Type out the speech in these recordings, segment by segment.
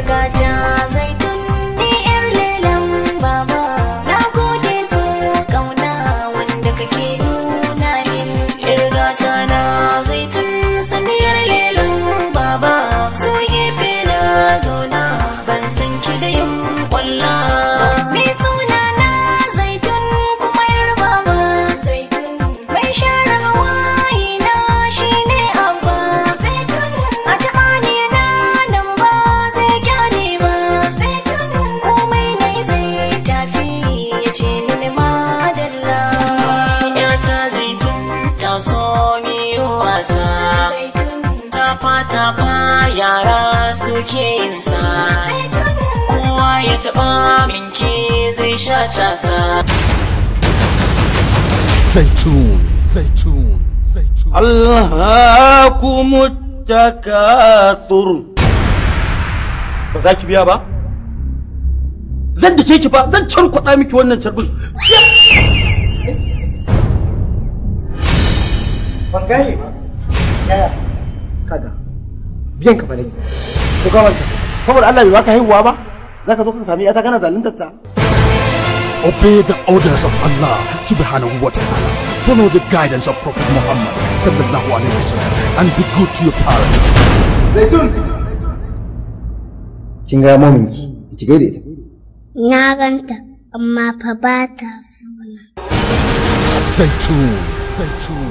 Gata Zaitun ni yar lelan baba. Na gode so kauna wanda kake nuna min. Yar gata na Zaitun saniyar lelan baba. So gefe na zauna ban san ki da yin kwalla. Ni suna na Zaitun kuma yar baba Zaitun. Mai share hawaye na shine Abba Zaitun. A taɓa ni na nan ba zai kyale ba Zaitun. Komai ne zai tafi ya ce mini madalla. Yarta Zaitun ta so miyo wasa. Tafa tafa yara suke yin sa. Kowa ya taɓa minki zai sha casa. Zaitun, Zaitun, Zaitun. Alhaakumut takathur. Ba za ki biya ba? Zan dake ki fa, zan cankuɗa miki wannan carbin. Ban gane ba. Yaya? Kaga. Biyan ka fa nake. Ko ka manta? Saboda Allah bai baka haihuwa ba? Zaka zo ka sami ƴata kana zaluntar ta. Obey the orders of Allah subhanahu wa ta'ala. Follow the guidance of Prophet Muhammad sallallahu alaihi wasallam and be good to your parents. Zaitun. Kin ga mominki, ki gaida ita. Na ganta, amma fa ba ta sona. Zaitun, Zaitun.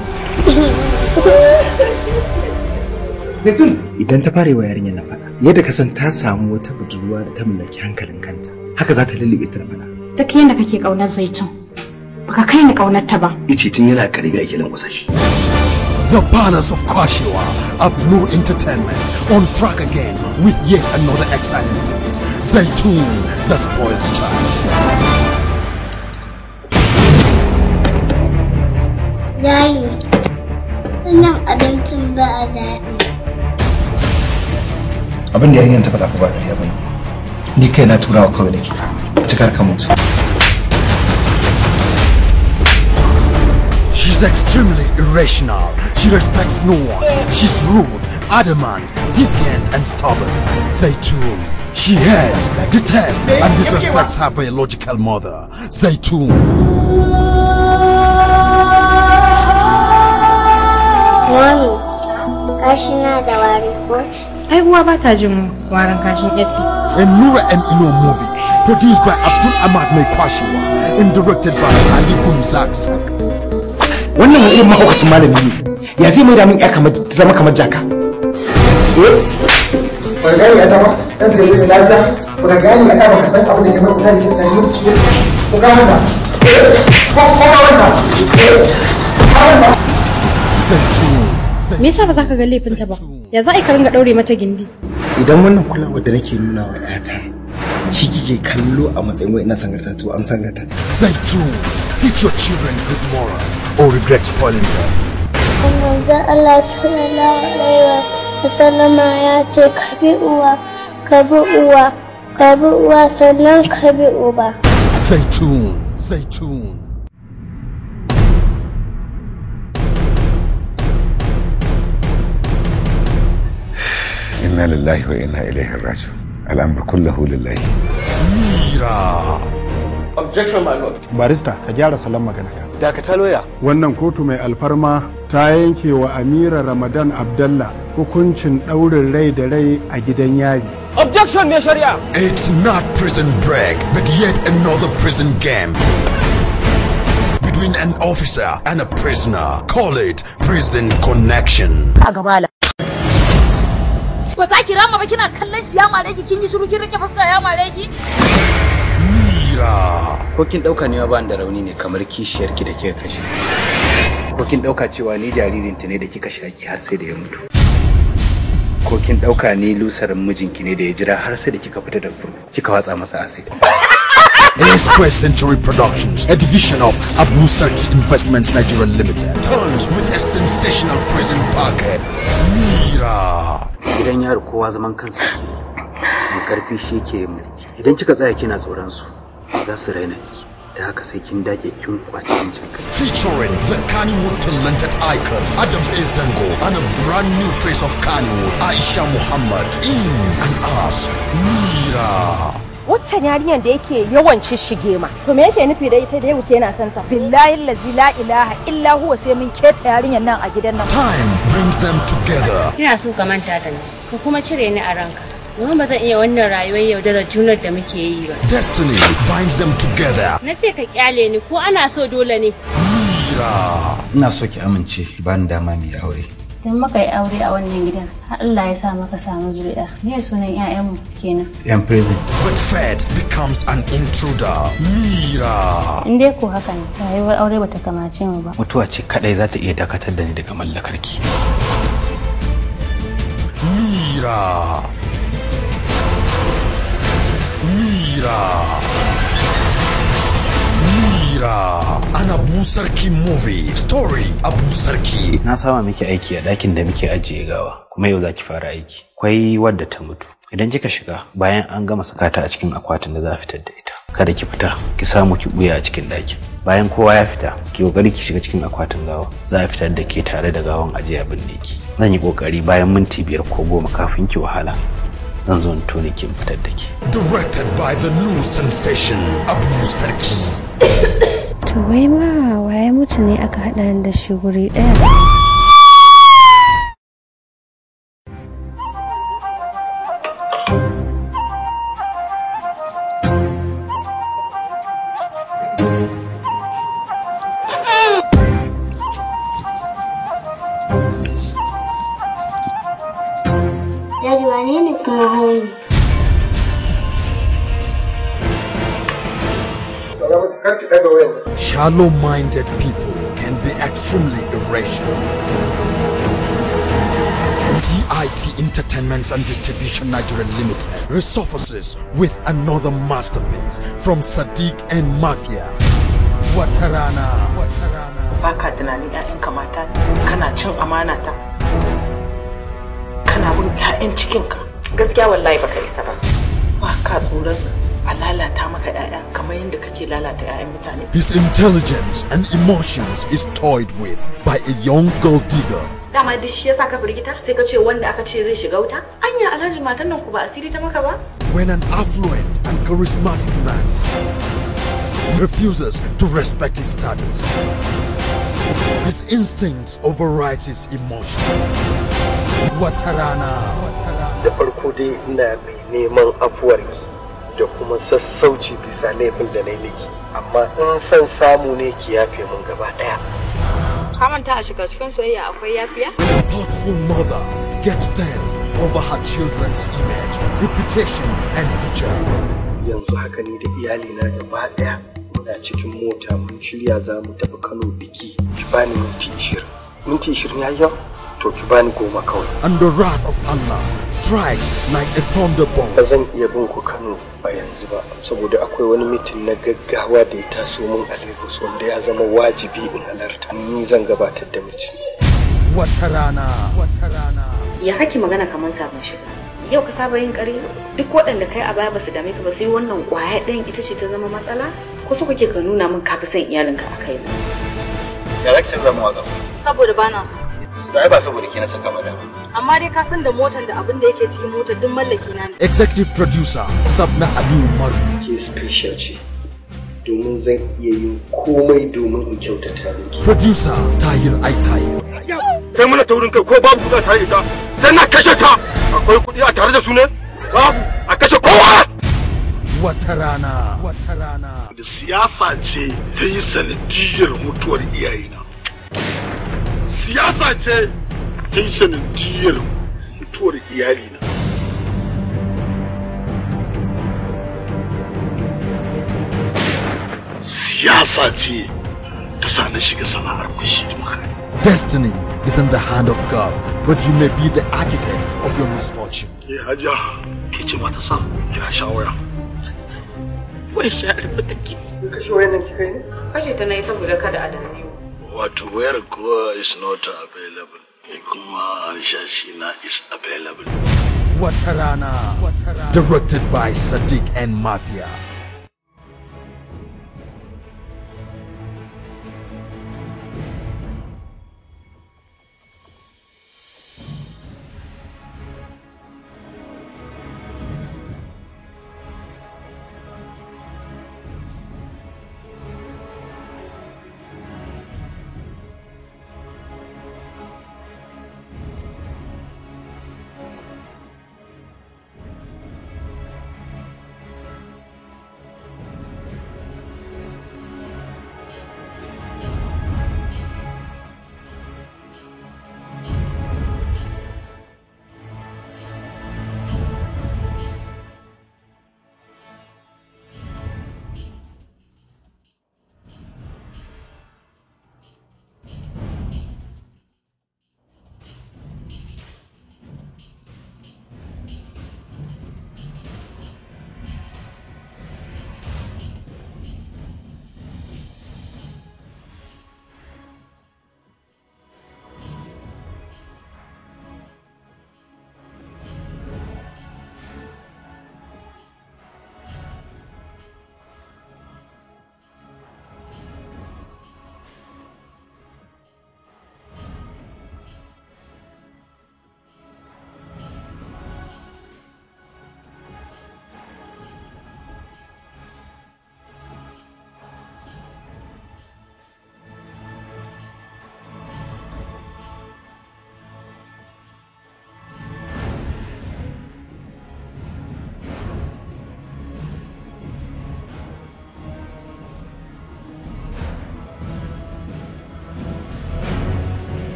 Zaitun. Idan ta fara yi wa yarinyar na faɗa, yadda ka san ta samu wata budurwa da ta mallaki hankalin kanta, haka za ta lullube ta da faɗa. Duk yadda kake ƙaunar Zaitun, baka kai ni ƙaunar ta ba. Ice tun yana karbi ake lankwasa shi. The Palace of Kwashiwa, Abnur Entertainment, on track again with yet another exciting release, Zaitun, the Spoiled Child. Dari, wannan abincin ba a daɗi. Abin da yarinyar ta faɗa fa ba ƙarya bane. Ni kai na turawa kawai nake. Cikar ka mutu. She's extremely irrational. She respects no one. She's rude, adamant, defiant, and stubborn. Zaitun. She hates, detests, and disrespects her biological mother, Zaitun. Mami, kashi na da wari ko? Ai uwa ba ta jin warin kashin yarki. A Nura M. Ino movie, produced by Abdul Ahmad Maikwashiwa and directed by Ali Gumzak Sak. Wannan wani irin mahaukacin malami ne. Ya zai maida min ya kamar ta zama kamar jaka. Eh? Ba gane ya zama ɗan da zai lafiya. Ba gane ya ta baka san abin da ke maka da ke ta ji mutu ciwo. Ko ka manta? Ko ka manta? Ka manta? Zaitun. Me yasa ba za ka ga laifinta ba? Ya za a yi ka ringa ɗaure mata gindi? Idan wannan kulawar da nake nuna wa ƴata shi kike kallo a matsayin wai ina sangarta to an sangarta. Zaitun. Teach your children good morals or regret spoiling them. Manzon Allah sallallahu alaihi wa sallama ya ce ka bi uwa, ka bi uwa, ka bi uwa sannan ka bi uba. Zaitun. Zaitun. Inna lillahi wa inna ilaihi raji'un. Al'amr kullahu lillahi. Mira. Objection, my lord. Barista, ka gyara salon magana ka. Dakata lawyer. Wannan kotu mai alfarma ta yanke wa Amira Ramadan Abdallah hukuncin ɗaurin rai da rai a gidan yari. Objection, mai shari'a. It's not prison break, but yet another prison game. Between an officer and a prisoner. Call it Prison Connection. Kaga malam. Ba za ki rama ba kina kallon shi ya mare ki, kin yi shiru kin rike fuska ya mare ki. Mira. Ko kin dauka ne ba da rauni ne kamar kishiyar ki da kika kashe. Ko kin dauka cewa ni jaririn ta ne da kika shaki har sai da ya mutu. Ko kin dauka ni lusarin mijinki ne da ya jira har sai da kika fita da kurkuku kika watsa masa acid. A Square Century Productions, a division of Abu Sarki Investments Nigeria Limited, turns with a sensational prison packet. Mira. Gidan yaro kowa zaman kansa ke, mai karfi shi yake yin mulki. Idan kika tsaya kina tsoron su, za su raina ki. Da haka sai kin dage kin kwaci yancin kai. Featuring the Kannywood talented icon Adam A. Zango and a brand new face of Kannywood, Aisha Muhammad, in and as Mira. Waccan yarinyar da yake yawan shishige ma. To me yake nufi da ita da ya wuce yana son ta? Billahi allazi la ilaha illa huwa sai mun keta yarinyar nan a gidan nan. Time brings them together. Ina so ka manta da ni, ka kuma cire ni a ranka. Domin ba zan iya wannan rayuwar yaudarar junar da muke yi ba. Destiny binds them together. Na ce ka kyale ni ko ana so dole ne. Mira. Ina so ki amince ba ni dama mu yi aure. Idan muka yi aure a wannan gidan, har Allah ya sa maka samu zuri'a. Me sunan 'ya'yanmu kenan? Yan prison. But fate becomes an intruder. Mira. In dai ko haka ne, rayuwar aure bata kamace mu ba. Mutuwa ce kadai za ta iya dakatar da ni daga mallakar ki. Mira. Mira. Mira. An Abu Sarki movie. Story Abu Sarki. Na sama miki aiki a ɗakin da muke ajiye gawa, kuma yau za ki fara aiki. Akwai wadda ta mutu. Idan kika shiga bayan an gama saka ta a cikin akwatin da za a fitar da ita, kada ki fita, ki samu ki buya a cikin ɗakin. Bayan kowa ya fita, ki kokari ki shiga cikin akwatin gawa. Za a fitar da ke tare da gawan ajiya binne ki. Zan yi kokari bayan minti 5 ko 10 kafin ki wahala. Zan zo in tone ki in fitar da ke. Directed by the new sensation Abu Sarki. To wai ma waye mutu ne aka haɗa ni da shi guri ɗaya? Daddy, wane ne kuma Honey? Shallow-minded people can be extremely irrational. DIT Entertainment and Distribution Nigeria Limited resurfaces with another masterpiece from Sadiq and Mafia. Watarana. Watarana. Baka tunanin 'ya'yanka mata kana cin amana ta. Kana bin 'ya'yan cikinka. Gaskiya wallahi baka isa ba. Baka tsoron a lalata maka 'ya'ya kamar yadda kake lalata 'ya'yan mutane. His intelligence and emotions is toyed with by a young gold digger. Dama duk shi yasa ka firgita sai ka ce wanda aka ce zai shiga wuta? Anya Alhaji matan nan ku ba asiri ta maka ba? When an affluent and charismatic man refuses to respect his status, his instincts override his emotion. Watarana. Watarana. Da farko dai ina mai neman afuwarki da kuma sassauci bisa laifin da na yi miki, amma in son samu ne ki yafe mun gaba daya. Ka manta a shiga cikin soyayya akwai yafiya? When a thoughtful mother gets tensed over her children's image, reputation and future. Yanzu haka ni da iyalina gaba daya muna cikin mota mun shirya za mu tafi Kano biki. Ki bani minti 20. Minti 20 yayi yau? To ki bani 10 kawai. And the wrath of Allah strikes like a thunderbolt. Ba zan iya bin ku Kano a yanzu ba saboda akwai wani mitin na gaggawa da ya taso mun a Lagos wanda ya zama wajibi in halarta. Ni zan gabatar da mitin. Watarana. Watarana. Ya kake magana kamar sabon shiga? Yau ka saba yin ƙarya? Duk waɗanda kai a baya basu dame ka ba sai wannan ƙwaya ɗayan ita ce ta zama matsala? Ko so kake ka nuna min ka fi son iyalinka a kaina? Ya za ki canza min waƙa? Saboda bana so. To ai ba saboda ke na saka ba dama. Amma dai ka san da motar da abin da yake cikin motar duk mallaki na ne. Executive producer Sabna Aliyu Maru. Ke special ce domin zan iya yin komai domin in kyautata miki. Producer Tahir Aitahir. Kai mana taurin kai ko babu kuɗi a tare da ita sai na kashe ta. Akwai kuɗi a tare da su ne? Babu, a kashe kowa. Watarana. Watarana. Da siyasa ce ta yi sanadiyar mutuwar iyayena. Siyasa ce ta yi sanadiyar mutuwar iyalina. Siyasa ce ta sa na shiga sana'ar fashi da makami. Destiny is in the hand of God, but you may be the architect of your misfortune. Ke hajiya, ke ce mata sa kira shawara. Wai shari'a take. Kashe wayan nan kika yi ne? Kashe ta nayi saboda kada a dame mu. Wato wayar kuwa is not available, kuma harshashi na is available. Watarana. Watarana. Directed by Sadiq and Mafia.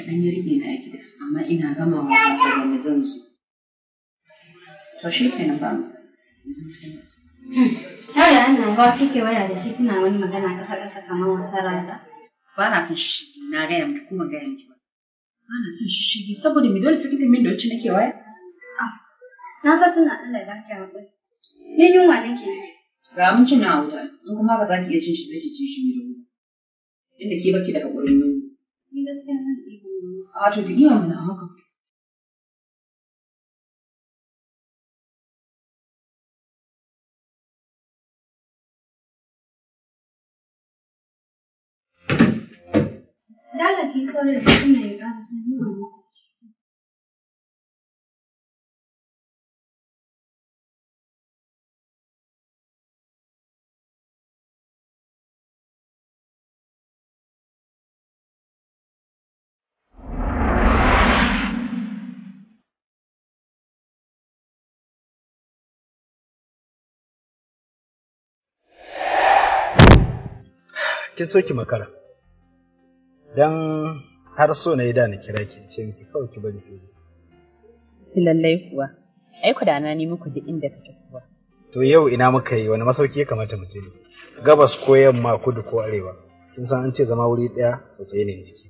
kaɗan ya rage na a gida, amma ina gamawa da wani zan zo. To shi kenan ba mu. Yau ana ba kike waya da shi kina wani magana ƙasa ƙasa kamar wata rana. Ba na son shishigi, na gaya miki kuma gaya miki ba. Ba na son shishigi saboda me dole sai kin tambaye da wacce nake waya? Na fa tuna Allah ya baki haƙuri. Ni yunwa nake ji. Ga abincin na a wuta, in kuma ba za ki iya cin shi zai ki ci shi ne da wuri. Tunda ke baki da haƙurin yunwa. Ni gaskiya zan iya yunwa. A to ki iya mana a haka. Dala ki saurayi da kuma ya ƙara sun yunwa nake. Kin so ki makara dan har so na yi da na kira ki ce miki kawai ki bari sai. Lallai kuwa, ai ku da na nemi ku duk inda kake kuwa. To yau ina muka yi, wani masauki ya kamata mu je ne? Gabas ko yamma, kudu ko arewa? Kin san an ce zama wuri daya sosai ne jiki.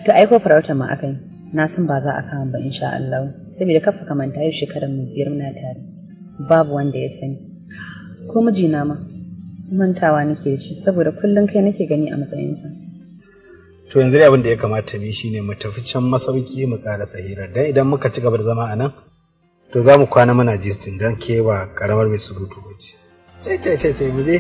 To ai ko farautar ma akai, na san ba za a kama ba insha Allah, saboda kafa kamanta yau shekarar mu 5 muna tare. Babu wanda ya sani. Ko mijina ma mantawa nake da shi saboda kullum kai nake gani a matsayinsa. To yanzu dai abin da ya kamata mu yi shine mu tafi can masauki mu ƙarasa hirar, dan idan muka ci gaba da zama a nan to za mu kwana muna jistin, dan ke ba karamar mai surutu ba ce. Ce ce ce ce mu je.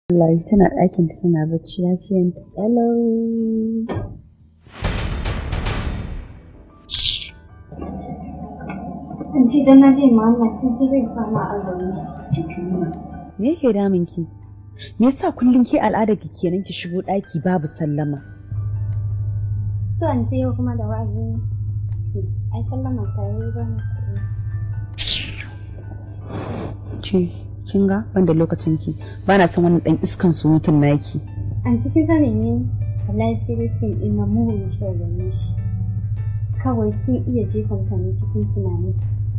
Wallahi tana ɗakin ta tana bacci lafiyanta ƙalau. An ce dan na bi ma Allah kin sai zai kwana a zaune. Me yake damun ki? Me yasa kullum ke al'adar ki kenan ki shigo ɗaki babu sallama? So an ce yau kuma da wa'azi. Ai sallama ta yi zama. Ce, kin ga ban da lokacin ki, ba na son wannan ɗan iskan surutun naki. An cikin sa menene? Wallahi series film ɗin na mugun kyau gare shi. Kawai sun iya jefa mutane cikin tunani.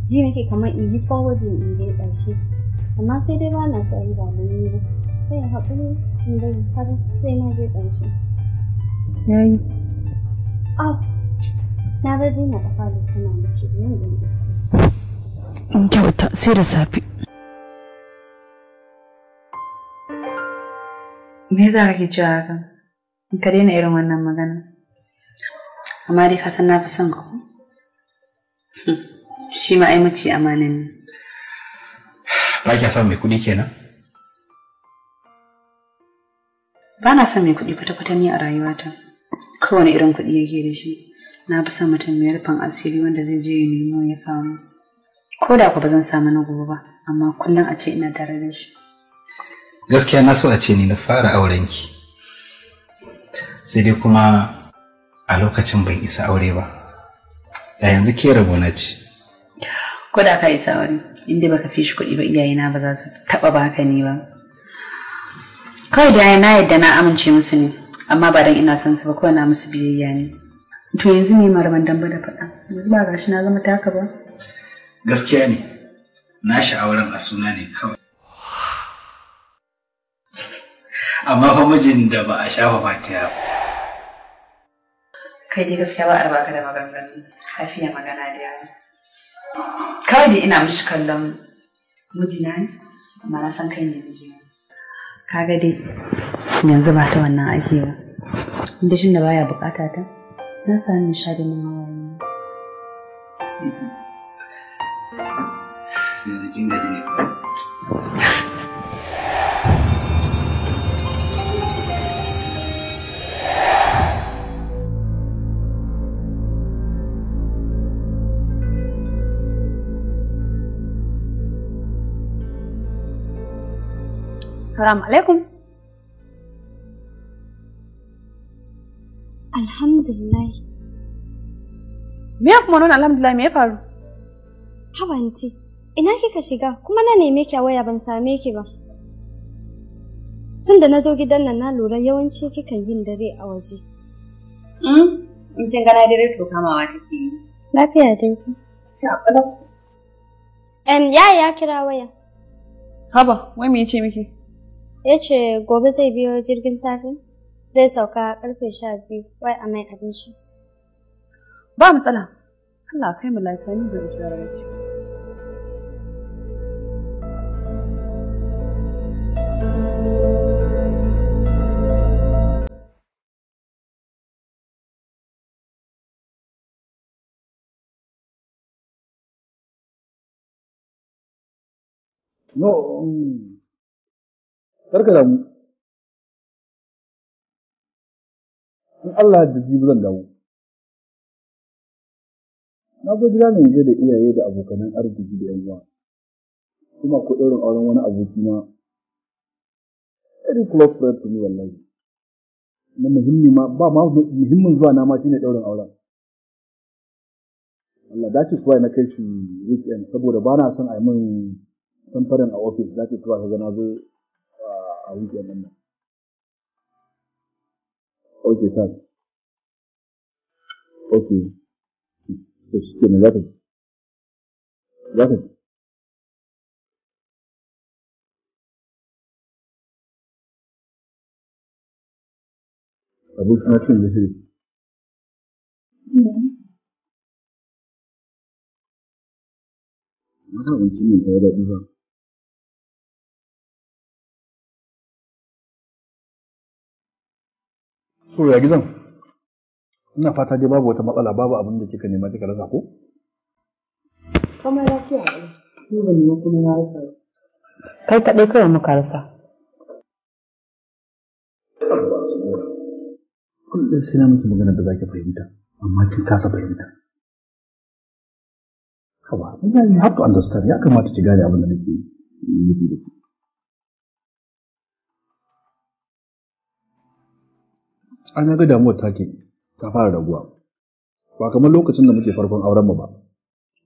Ji nake kamar in yi forwarding in je ƙarshe. Amma sai dai ba na so a yi ba don ni ba. Sai haƙuri in bari har sai na je ƙarshe. Yayi. Oh, na bar Zina a falo tana mace nan ɗin. In kyauta sai da safe. Me yasa kake cewa haka? Ka daina irin wannan magana. Amma dai ka san na fi son ka ko? Shi ma ai mace amana ne. Ba kya son mai kuɗi kenan? Ba na son mai kuɗi kwata-kwata ni a rayuwata. Kowane irin kuɗi yake da shi. Na fi son mutum mai rufin asiri wanda zai je ya nemo ya kawo. Ko da ku ba zan samu na gobe ba, amma kullum a ce ina tare da shi. Gaskiya na so a ce ni na fara auren ki. Sai dai kuma a lokacin ban isa aure ba. Da yanzu ke rabona ce. Ko da ka isa aure, in dai baka fi shi kuɗi ba iyayena ba za su taɓa baka ni ba. Kawai da na yadda na amince musu ne, amma ba dan ina son su ba kawai na musu biyayya ne. To yanzu ne maraban damba da faɗa, yanzu ba gashi na zama taka ba. Gaskiya ne, na shi auren a suna ne kawai. Amma fa mijin da ba a shafa fatiya ba. Kai dai gaskiya ba a raba ka da maganganu, ka fiye magana da yawa. Kawai dai ina mishi kallon mijina ne, amma na san kai ne mijina. Kaga dai yanzu ba ta wannan ake ba. Inda shin da baya bukata ta, zan sami nishadi na hawaye. Yanzu kin gaji ne. Salamu alaikum. Alhamdulillah. Me ya kuma nuna alhamdulillah, me ya faru? Haba anti, ina kika shiga kuma na neme ki a waya ban same ki ba. Tun da na zo gidan nan na lura yawanci kikan yin dare a waje. In kin gana dare to kamawa take yi. Lafiya dai. Yaya ya kira waya. Haba, wai me yace miki? Ya ce gobe zai biyo jirgin safe, zai sauka karfe 12, wai a mai abinci. Ba matsala. Allah kai mu lafiya, ni zan ci rawa. No, karka damu. In Allah da jibi zan dawo. Na zo gida ne je da iyaye da abokanan arziki da 'yan uwa. Kuma ko ɗaurin auren wani aboki na, very close friend to me wallahi. Na muhimmi ma ba ma muhimmin zuwa na ma shine ɗaurin auren. Allah, that is why na kai shi weekend, saboda ba na son a yi min samfarin a office. That is why kaga na zo a weekend din nan. Okay, sir. Okay. To shi kenan, za ka ci. Za ka ci. Abokina cin da shi. Mata abincin nan ta yi daɗi ba. So ya gidan? Ina fata dai babu wata matsala, babu abin da kika nema kika rasa ko? Komai lafiya ƙalau. Ni ban nemi komai na rasa ba. Kai kaɗai kawai muka rasa. Kullum sai na miki magana da zaki fahimta, amma kin kasa fahimta. Haba, ina you have to understand, ya kamata ki gane abin da nake nufi da ke. An ga damuwar take ta fara raguwa. Ba kamar lokacin da muke farkon auren mu ba.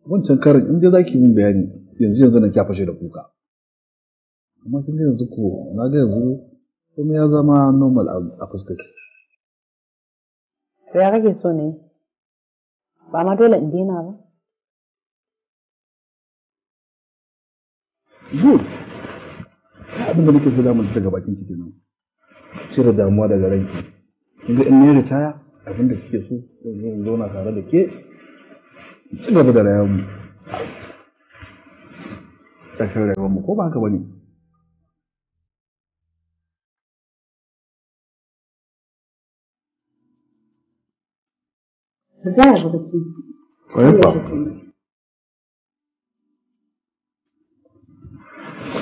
Wancan karin in dai zaki min bayani yanzu yanzu nan kya fashe da kuka. Amma kin ga yanzu ko na ga yanzu kuma ya zama normal a fuskar ki. To ya kake so ne? Ba ma dole in daina ba. Good. Abin da nake so damun daga bakin ki kenan. Cire damuwa daga ranki. Kin ga in ne ritaya abin da kike so zan zo in zauna tare da ke. Ci gaba da rayuwar mu. Tsakiyar rayuwar mu ko ba haka bane? Ba za a bacci. Kwarai kuwa.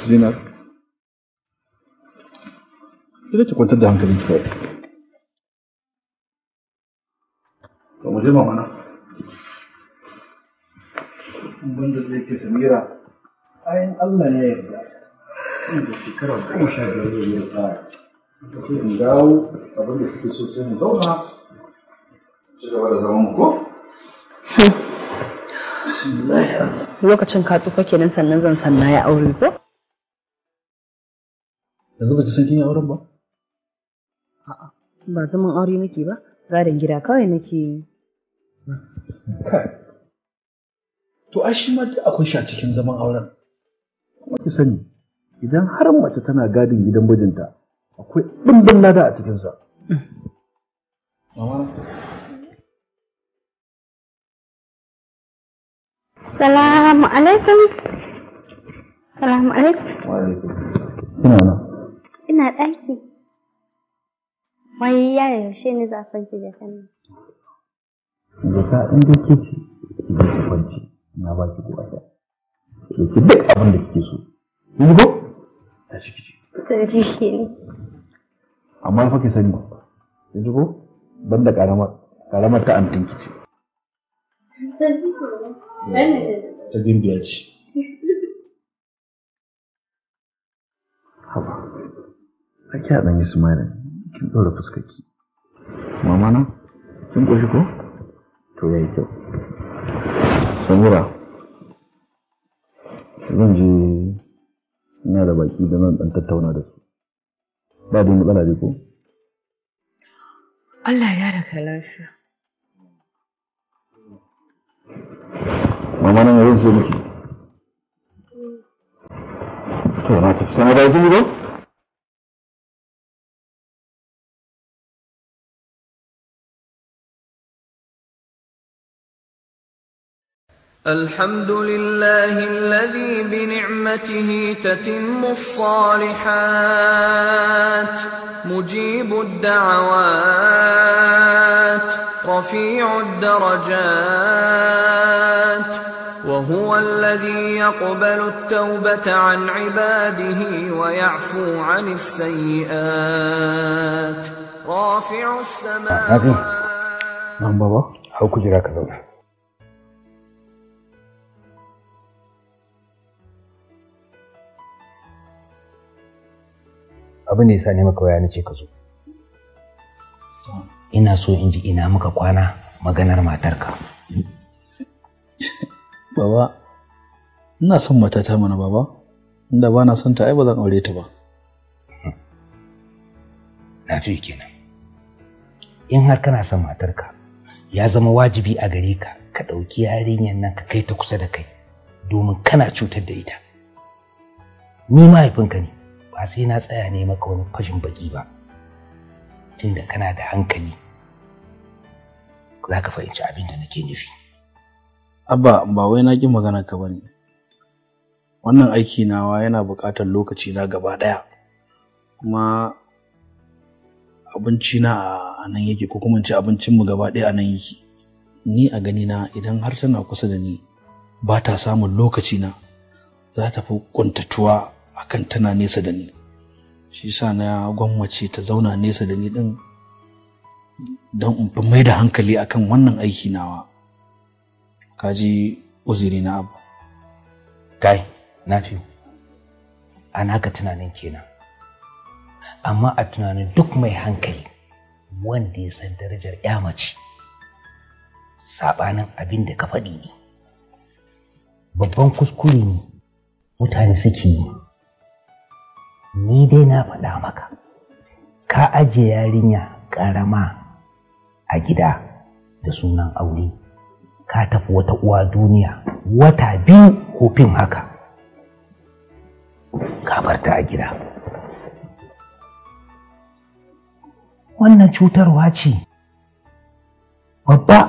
Zinat. Sai ki kwantar da hankalin ki kawai. Ba mu je mama na. Banda zai ke Samira, ayin Allah ya yarda. Ina da shekara 15 zai yi tsara. Sai in dawo abin da kike so sai mu zauna. Ci gaba da zaman mu ko? Lokacin ka tsufa kenan sannan zan sanna ya aure ko? Yanzu ba ki san kin yi auren ba? A'a, ba zaman aure nake ba, gadon gida kawai nake yi. Kai. To ai shi ma duk akwai shi a cikin zaman auren. Kuma ki sani, idan har mace tana gadin gidan mijinta, akwai ɗimbin lada a cikinsa. Mama na. Salamu alaikum. Salamu alaikum. Wa alaikum. Ina nan. Ina ɗaki. Wai yaya yaushe ne za a kwanci jakan nan? Jaka in dai ke ce, ki je ki kwanci, na ba ki ko ɗaya. Ki ɗauki duk abin da kike so. Kin ji ko? Tashi ki ci. To shi ke ne. Amma fa ki sani, kin ji ko? Banda ƙaramar, ƙaramar ta antin ki ce. To shi ke ne. Ta gimbiya ce. Haba. Ake a ɗan yi smiling, kin ɗora fuskarki. Mama na, kin ƙoshi ko? To yayi kyau. Samira, zan je ina da baki da zan ɗan tattauna da su. Ba dai matsala dai ko? Allah ya da kai lafiya. Mama na zan so miki. To na tafi sana da jini ba? الحمد لله الذي بنعمته تتم الصالحات مجيب الدعوات رفيع الدرجات وهو الذي يقبل التوبة عن عباده ويعفو عن السيئات رافع السماء. نعم بابا. Hau kujera ka zauna. Abin da yasa ne maka waya nace ka zo. Ina so in ji ina muka kwana maganar matarka. Baba, ina son matata mana baba. Inda ba na son ta ai ba zan aure ta ba. Nafi'u kenan. In har kana son matarka, ya zama wajibi a gare ka ka ɗauki yarinyar nan ka kai ta kusa da kai domin kana cutar da ita. Ni mahaifinka ne, ba sai na tsaya ne maka wani fashin baki ba. Tunda kana da hankali, za ka fahimci abin da nake nufi. Abba, ba wai na ƙi maganar ka bane. Wannan aiki nawa yana buƙatar lokaci na gaba ɗaya. Kuma abinci na a nan yake ko kuma in ce abincin mu gaba ɗaya a nan yake. Ni a gani na idan har tana kusa da ni ba ta samun lokaci na za ta fi ƙuntatuwa akan tana nesa da ni. Shi yasa na gwammace ta zauna nesa da ni ɗin don in fi mai da hankali akan wannan aiki nawa. Kaji uzuri na abu. Kai, Nafi'u, a naka tunanin kenan. Amma a tunanin duk mai hankali wanda ya san darajar ƴa mace, saɓanin abin da ka faɗi ne. Babban kuskure ne mutane suke yi. Ni dai na faɗa maka, ka ajiye yarinya ƙarama a gida da sunan aure. Ka tafi wata uwa duniya wata biyu ko fin haka, ka bar ta a gida. Wannan cutarwa ce babba.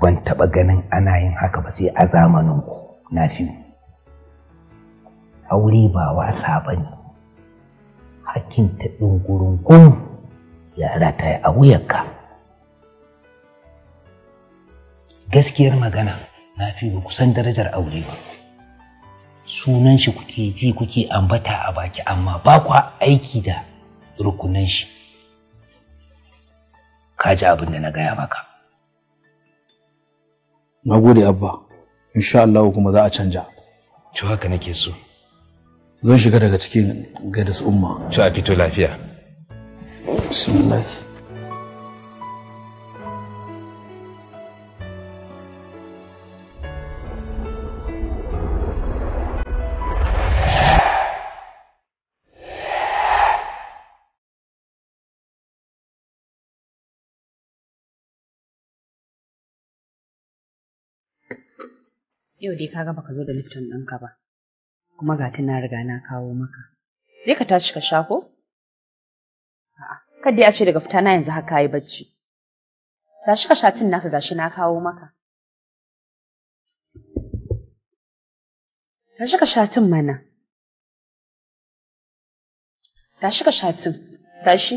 Ban taɓa ganin ana yin haka ba sai a zamaninku, Nafi'u. Aure ba wasa ba ne, hakkin ta ɗungurungun ya rataya a wuyarka. Gaskiyar magana, Nafi'u, ba ku san darajar aure ba. Sunan shi kuke ji kuke ambata a baki amma ba kwa aiki da rukunan shi. Ka ji abin da na gaya maka. Na gode Abba, insha Allah kuma za a canja. To haka nake so. Zan shiga daga cikin gaida su Umma. To a fito lafiya. Bismillah. Yau dai kaga baka zo da Lipton ɗinka ba, kuma ga ta na riga na kawo maka. Sai ka tashi ka sha ko? A'a, kad dai a ce daga fita na yanzu haka yi bacci. Tashi ka sha tun naka gashi na kawo maka. Tashi ka sha tun mana. Tashi ka sha tun. Tashi.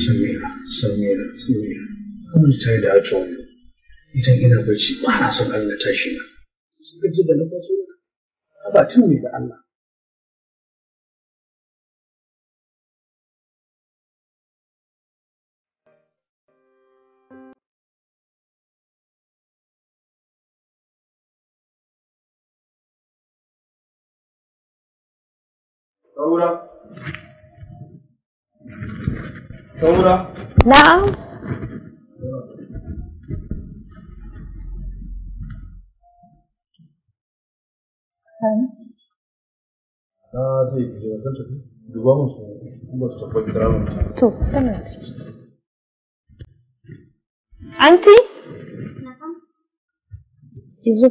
Samira, Samira, Samira. How many times did I tell you? Idan ina bacci ba na son Allah tashi na. Sun gaji da na faso ba tun ne da Allah. Saura. Saura. Na'am. Na ce ki je wajen tafi. Duba mun su in ba su tafi kira mun. To, tana ciki. Anti? Ki zo.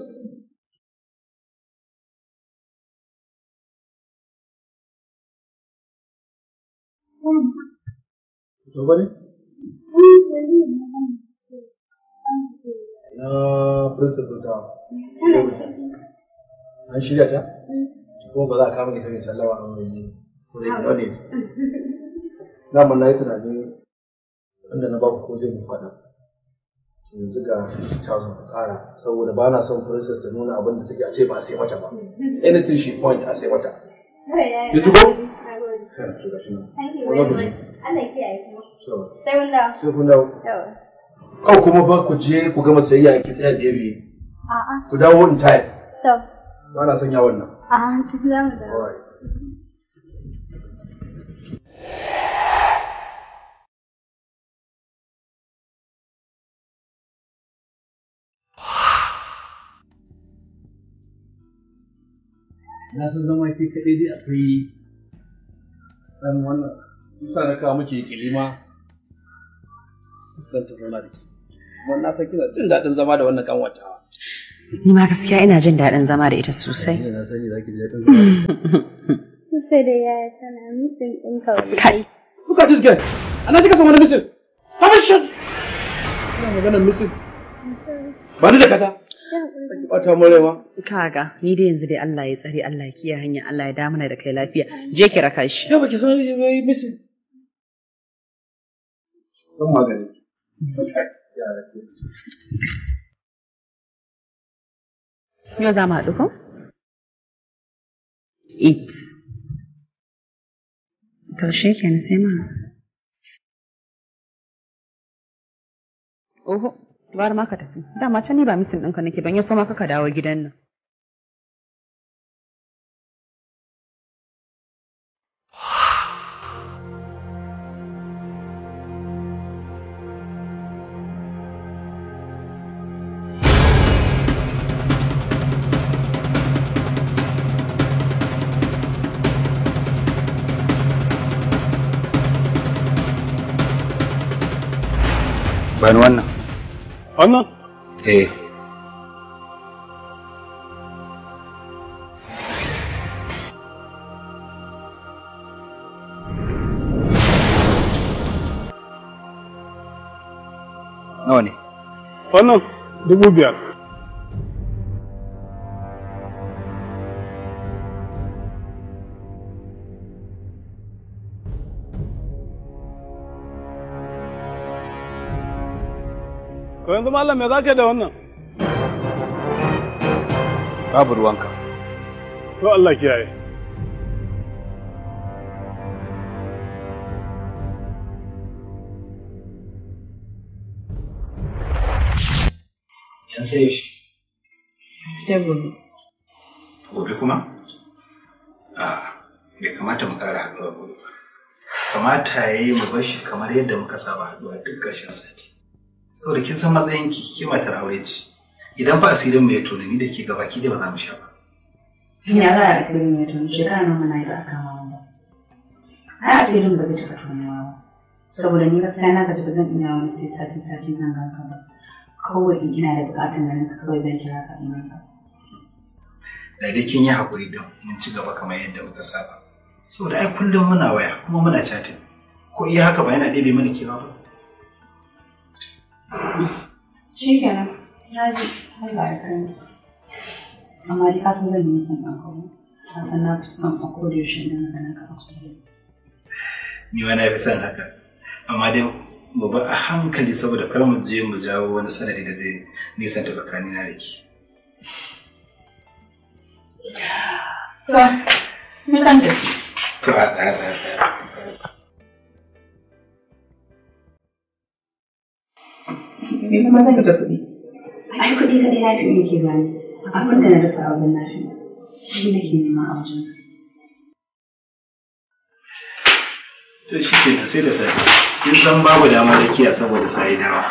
To bane? Na principal ta. An shirya ta? Kuma ba za a kama ita mai sallama a mai ko da yake wani Daman na yi tunanin wanda na baku ko zai mu faɗa. Yanzu ga 50,000 ku ƙara saboda ba na son princess ta nuna abin da take a ce ba a sai mata ba. Anything she point a sai mata. Yanzu ko? To gashi nan. Thank you very much. Allah kiyaye kuma. Sai mun dawo. Sai kun dawo. Kawai kuma ba ku je ku gama sayayya ki tsaya biye biye. A'a. Ku dawo in time. To. Ba na son yawon nan. A'a, za mu dawo. Na san zama ke kaɗai dai akwai ɗan wannan. Musa na kawo miki kilima zan ta zauna da ke. Kuma na san kina jin daɗin zama da wannan kanwatawa. Ni ma gaskiya ina jin daɗin zama da ita sosai. Na sani za ki ji daɗin zama. Sai da yaya tana mutum ɗin kawai. Kai. Look at this girl. Ana kika san wani missing. Have a shot. Ina maganar missing. Ba ni da kata. Ki ɓata mun rai ma. Kaga, ni dai yanzu dai Allah ya tsare, Allah ya kiyaye hanya, Allah ya da mana da kai lafiya. Je ki raka shi. Ya baki san yi missing. Zan magani. Yau za mu haɗu ko? Eight. To shi kenan sai ma. Oho, gwara ma ka tafi. Dama can ni ba misin ɗinka nake ban ya so ma ka dawo gidan nan. Bani wannan. Wannan? Eh. Nawa ne? Wannan 5,000. To yanzu malam me zaka yi da wannan? Babu ruwanka. To Allah kiyaye. Yan sai shi. Sai gobe. Gobe kuma? A'a, bai kamata mu ƙara haɗuwa gobe ba. Kamata ya yi mu bar shi kamar yadda muka saba haɗuwa duk ƙarshen sati. Saboda kin san matsayinki, ke matar aure ce. Idan fa asirin mu ya tona ni da ke gabaki ɗaya ba za mu sha ba. Ina za a asirin ya tonu shekara nawa muna yi ba a kama mu ba. Ai asirin ba zai taɓa tonuwa ba. Saboda ni gaskiya na gaji ba zan iya wani sai sati sati zan ganka ba. Kawai in ina da buƙatar ganin ka kawai zan kira ka in ganka. Da dai kin yi haƙuri din mun ci gaba kamar yadda muka saba. Saboda ai kullum muna waya kuma muna chatting. Ko iya haka ba yana ɗebe mana kewa ba. Shikenan, na ji Allah ya kai mu. Amma dai ka san zan yi nisan ɗan kawo. Ka san na fi son a koda yaushe idan na ganin ka a kusa da ni. Ni ma na fi son haka. Amma dai mu bi a hankali saboda kar mu je mu jawo wani sanadi da zai nisanta tsakanina da ke. To, mun san tafi. To a tsaya tsaya tsaya. Me kuma zan yi da kuɗi? Ai kuɗi kaɗai na fi yake bani. Abin da na rasa a wajen na fi shi nake nema a wajen. To shi kenan sai da safe. Kin san babu dama rakiya saboda sai dawa.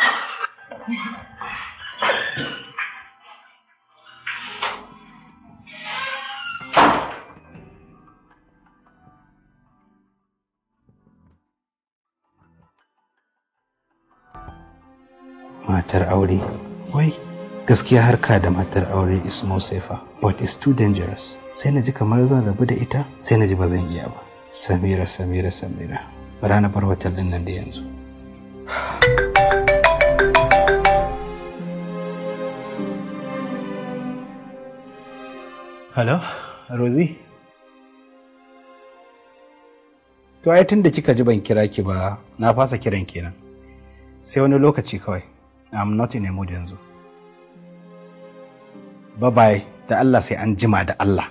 Matar aure, wai gaskiya harka da matar aure is no safer but it's too dangerous. Sai na ji kamar zan rabu da ita, sai na ji ba zan iya ba. Samira, Samira, Samira, bara na bar hotel din nan da yanzu. Hello, Rosie. To ai tun da kika ji ban kira ki ba, na fasa kiran kenan. Sai wani lokaci kawai. I'm not in a mood yanzu. Bye bye, da Allah sai an jima da Allah.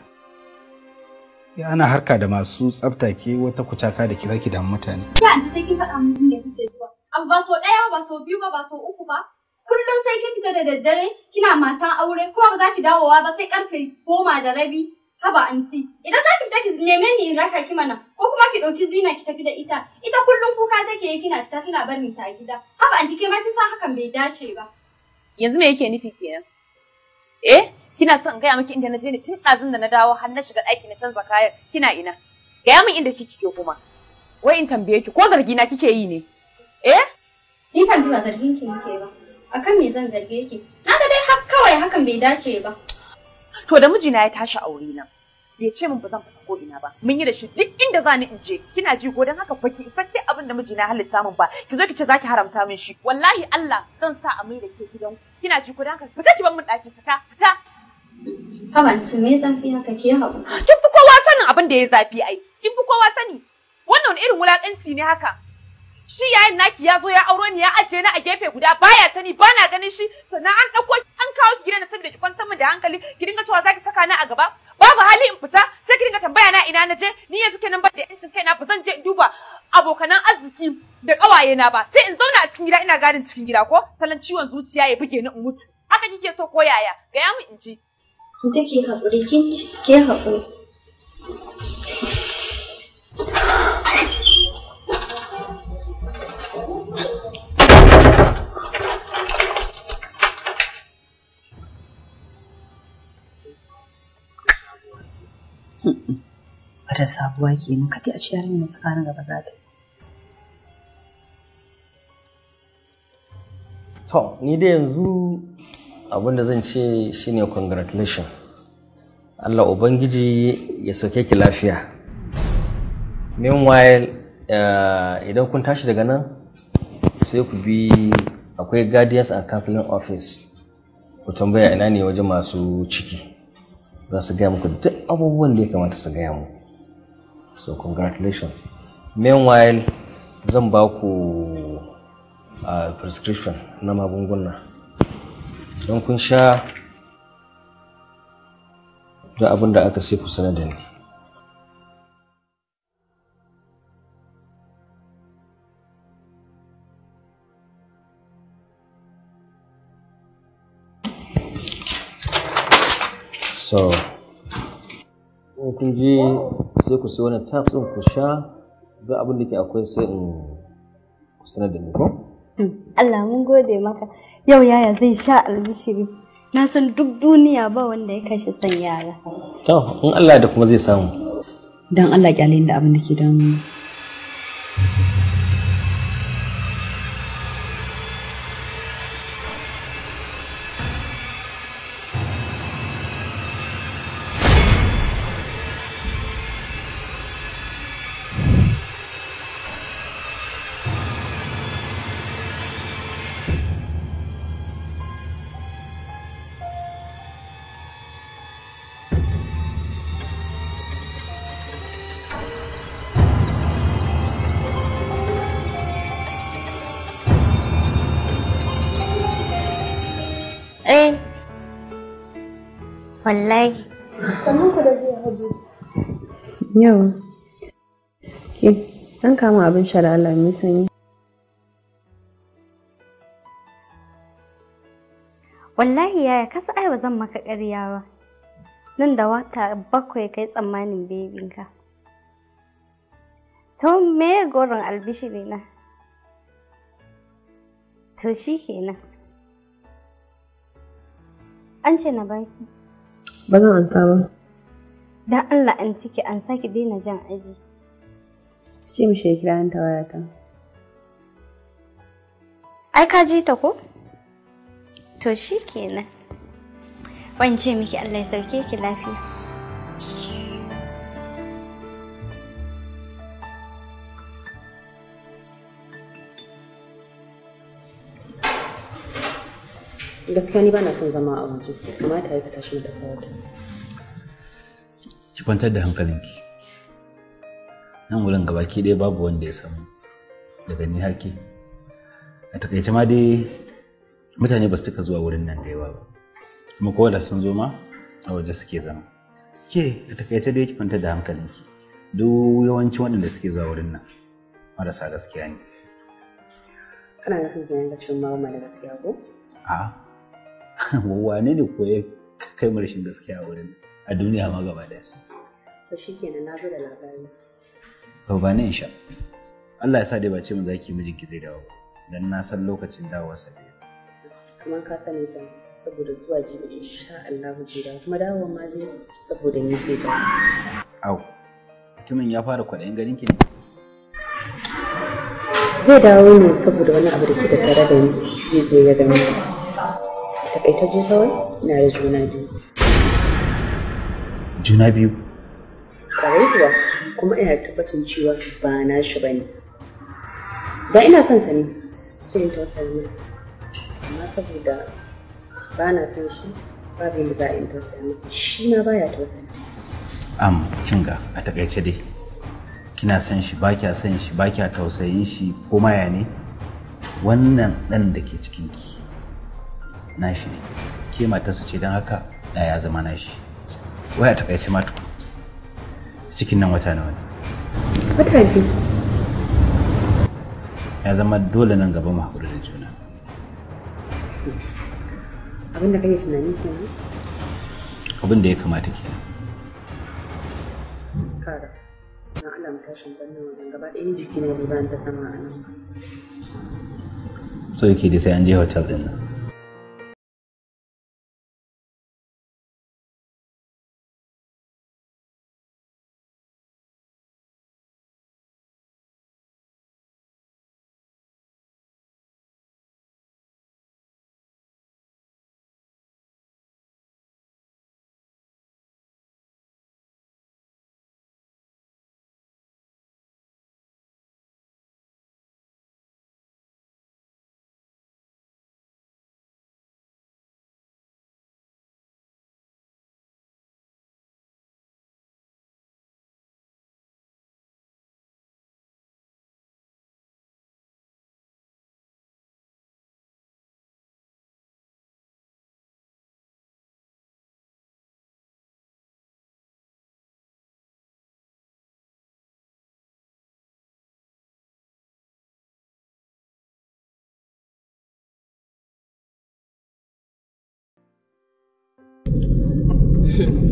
Ya ana harka da masu tsafta ke wata kucaka da ke zaki damu mutane. Ya anti sai kin faɗa min inda kike zuwa. Abu ba so ɗaya ba, so biyu ba, ba so uku ba. Kullum sai kin fita da daddare kina matan aure kuma ba za ki dawowa ba sai karfe 10:30. Haba anti, idan za ki fita ki neme ni in raka ki mana, ko kuma ki ɗauki Zina ki tafi da ita. Ita kullum kuka take yi kina fita kina barin ta a gida. Haba anti, ke ma kin san hakan bai dace ba. Yanzu me yake nufi kenan? Eh, kina son in gaya miki inda na je ne tun ɗazun da na dawo har na shiga ɗaki na canza kayan, kina ina? Gaya min inda kike ke kuma. Wai in tambaye ki, ko zargi na kike yi ne? Eh? Ni fa anti ba zargin ki nake ba. Akan me zan zarge ki? Na ga dai har kawai hakan bai dace ba. To da mijina ya tashi aure na, bai ce min ba zan fita ko ina ba. Mun yi da shi duk inda za ni in je. Kina ji ko? Dan haka baki isa ke abin da mijina ya halitta min ba. Ki zo ki ce zaki haramta min shi. Wallahi Allah zan sa a mai da ke gidan. Kina ji ko? Dan haka fita ki bar min ɗaki, fita, fita. Haba anti, me zafi haka? Ki haƙuri. Kin fi kowa sanin abin da ya zafi ai. Kin fi kowa sani. Wannan wani irin wulakanci ne haka? Shi yayin naki ya zo ya auro ni ya ajiye ni a gefe guda, baya sani ba na ganin shi, sannan an ɗauko an kawo ki gidan saboda ki kwantar min da hankali, ki dinga cewa zaki saka ni a gaba. Babu hali in fita sai ki dinga tambaya na ina na je. Ni yanzu kenan ba da yancin kaina, ba zan je in duba abokanan arziki da ƙawaye na ba, sai in zauna a cikin gida ina gadin cikin gida, ko salon ciwon zuciya ya buge ni in mutu. Haka kike so ko yaya? Gaya min in ji. Anti, ki haƙuri, kin ji? Ki haƙuri. Wata sabuwa kenan, kada a ci yarinya na tsakanin gaba za ta yi. To, ni dai yanzu abin da zan ce shine congratulation. Allah Ubangiji ya sauke ki lafiya. Meanwhile, idan kun tashi daga nan sai ku bi akwai Guardians and Counseling Office. Ku tambaya ina ne wajen masu ciki. Za su gaya muku duk abubuwan da ya kamata su gaya muku. So congratulations. Meanwhile, zan ba ku prescription na magunguna. Don kun sha da abin da aka sai ku sanar da ni. So, in kun je sai ku sai wannan tabs ɗin ku sha, duk abin da ke akwai sai in ku sanar da ni, ko? Allah mun gode maka. Yau yaya zai sha albishiri. Na san duk duniya ba wanda ya kashe son yara. To, in Allah da kuma zai samu. Dan Allah kyale ni da abin da ke damu. Eh, wallahi. Sannan ku da zuwa, Haji. Yau. Ke, an kama abin sha da Allah mai sanyi. Wallahi yaya, kasa ai ba zan maka ƙarya ba. Nan da wata 7 kai tsammanin bebinka. To me goron albishiri na? To shi kenan. An ce na baki. Ba zan ansa ba. Dan Allah an ciki an saki daina jan aji. Ce mishi ya kira ta wayata. Ai ka ji ta ko? To shi kenan. Wance miki Allah ya sauke ki lafiya. Gaskiya ni bana son zama a waje. Kamata ya ka tashi mu tafi wata. Ki kwantar da hankalinki. Nan wurin gabaki ɗaya babu wanda ya samu daga ni har ke. A takaice ma dai mutane ba su cika zuwa wurin nan da yawa ba. Kuma ko da sun zo ma a waje suke zama. Ke a takaice dai ki kwantar da hankalinki. Duk yawancin waɗanda suke zuwa wurin nan marasa gaskiya ne. Kana nufin kenan ka ce ma ba da gaskiya ko? A'a. Wane ne ko ya kai mu rashin gaskiya a wurin a duniya ma gaba ɗaya? To shikenan, na zo da labari. To ba ni in sha. Allah ya sa dai ba ce mun zaki mijinki zai dawo ba. Dan na san lokacin dawowarsa da yau. Kamar ka sani kan saboda zuwa jibi insha Allah zai dawo, kuma dawowar ma zai saboda ni zai dawo. Au. Mutumin ya fara kwaɗayin ganin ki ne? Zai dawo ne saboda wani abu da ke tattare da ni zai zo ya gani. Takaitacce kawai ina da juna biyu. Juna biyu? Kwarai kuwa, kuma ina tabbacin cewa ba na shi ba ne. Da ina son sa ne, sai in tausaya masa. Amma saboda ba na son shi, babu yadda za a yi tausaya masa. Shi ma baya tausaya. Kin ga a takaice dai. Kina son shi, ba kya son shi, ba kya tausayin shi, ko ma ya ne? Wannan ɗan da ke cikinki nashi ne. Ke matarsa ce, don haka da ya zama nashi. Wai a takaice ma tukun. Cikin nan wata nawa ne? Wata 2. Ya zama dole nan gaba mu haƙura da juna. Abin da kake tunani kenan? Abin da ya kamata kenan. Kara, na Allah mu tashin bannan wajen gaba ɗaya jiki na bai bani ta sama a nan. So yake dai sai an je hotel ɗin nan.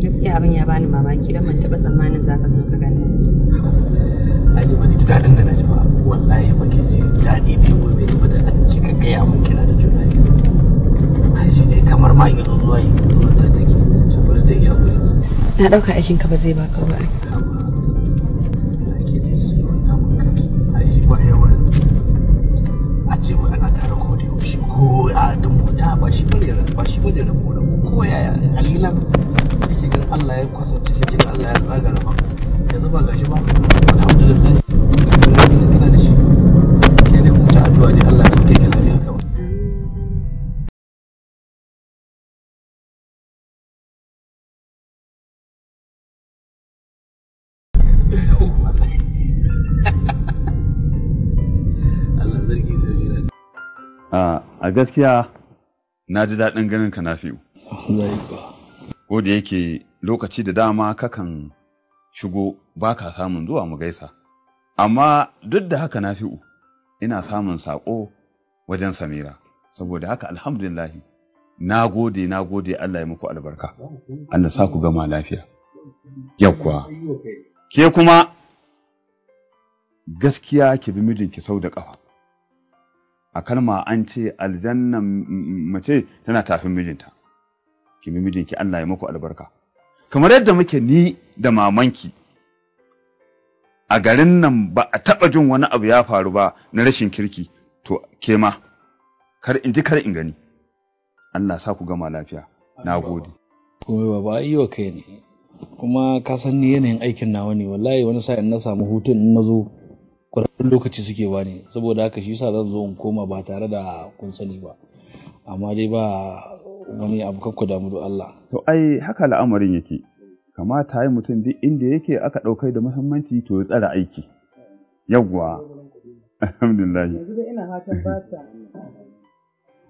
Gaskiya abin ya bani mamaki don ban taɓa tsammanin za ka so ka gani. Ai ba ji daɗin da na ji ba, wallahi ba ki ji daɗi da gobe ba da kika gaya min kina da juna biyu. Ai shi ne kamar ma in zo zuwa yi zuwa ta take saboda da iya guri. Na ɗauka aikin ka ba zai baka ba. Ake ce shi wannan mun kai. Ai shi ba yawan a ce wa ana tare ko da yaushe ko a dumu ya ba shi bane ba shi bane rabo rabo ko yaya kalilan. Kike ganin Allah ya kwasance sai kiga Allah ya tsaga rabon yanzu ba gashi ba, alhamdulillah ga kana da shi ke dai huta addu'a dai Allah ya sauke ki lafiya kawai. Allah zargi sai A gaskiya na ji daɗin ganin ka Nafi'u. Ko da yake lokaci da dama kakan shigo ba ka samun zuwa mu gaisa. Amma duk da haka Nafi'u, ina samun saƙo wajen Samira. Saboda haka alhamdulillahi, na gode, na gode, Allah ya muku albarka. Allah sa ku gama lafiya. Yawwa. Ke kuma Gaskiya ki bi mijinki sau da ƙafa. A kalma an ce aljannan mace tana tafin mijinta. Ki bi mijinki, Allah ya muku albarka. Kamar yadda muke ni da mamanki a garin nan ba a taɓa jin wani abu ya faru ba na rashin kirki, to ke ma kar in ji kar in gani. Allah sa ku gama lafiya. Na gode. Komai baba, ai wa kai ne. Kuma ka san ni yanayin aikin nawa ne, wallahi wani sa'in na samu hutun in nazo ƙwararrun lokaci suke bani, saboda haka shi yasa zan zo in koma ba tare da kun sani ba. Amma dai ba wani abu, kan ku damu da Allah. To ai haka al'amarin yake. Kamata yi mutum duk inda yake aka ɗaukai da muhimmanci to ya tsara aiki. Yawwa. Alhamdulillah. Yanzu dai ina fatan ba ta.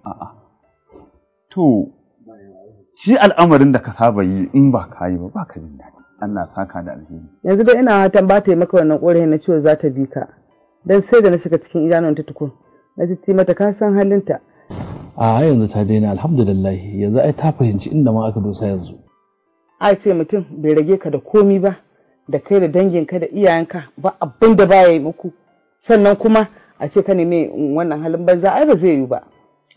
A'a. To shi al'amarin da ka saba yi in ba ka yi ba ba ka jin daɗi. Allah saka da alheri. Yanzu dai ina fatan ba ta yi maka wannan ƙorafin na cewa za ta bi ka. Dan sai da na shiga cikin idanun ta tukun. Na ci mata ka san halinta. A yanzu ta daina, alhamdulillah, yanzu ai ta fahimci inda ma aka dosa yanzu. Ai ce mutum bai rage ka da komi ba, da kai da danginka da iyayenka ba abin da baya yi muku. Sannan kuma a ce ka nemi wannan halin banza, ai ba zai yiwu ba.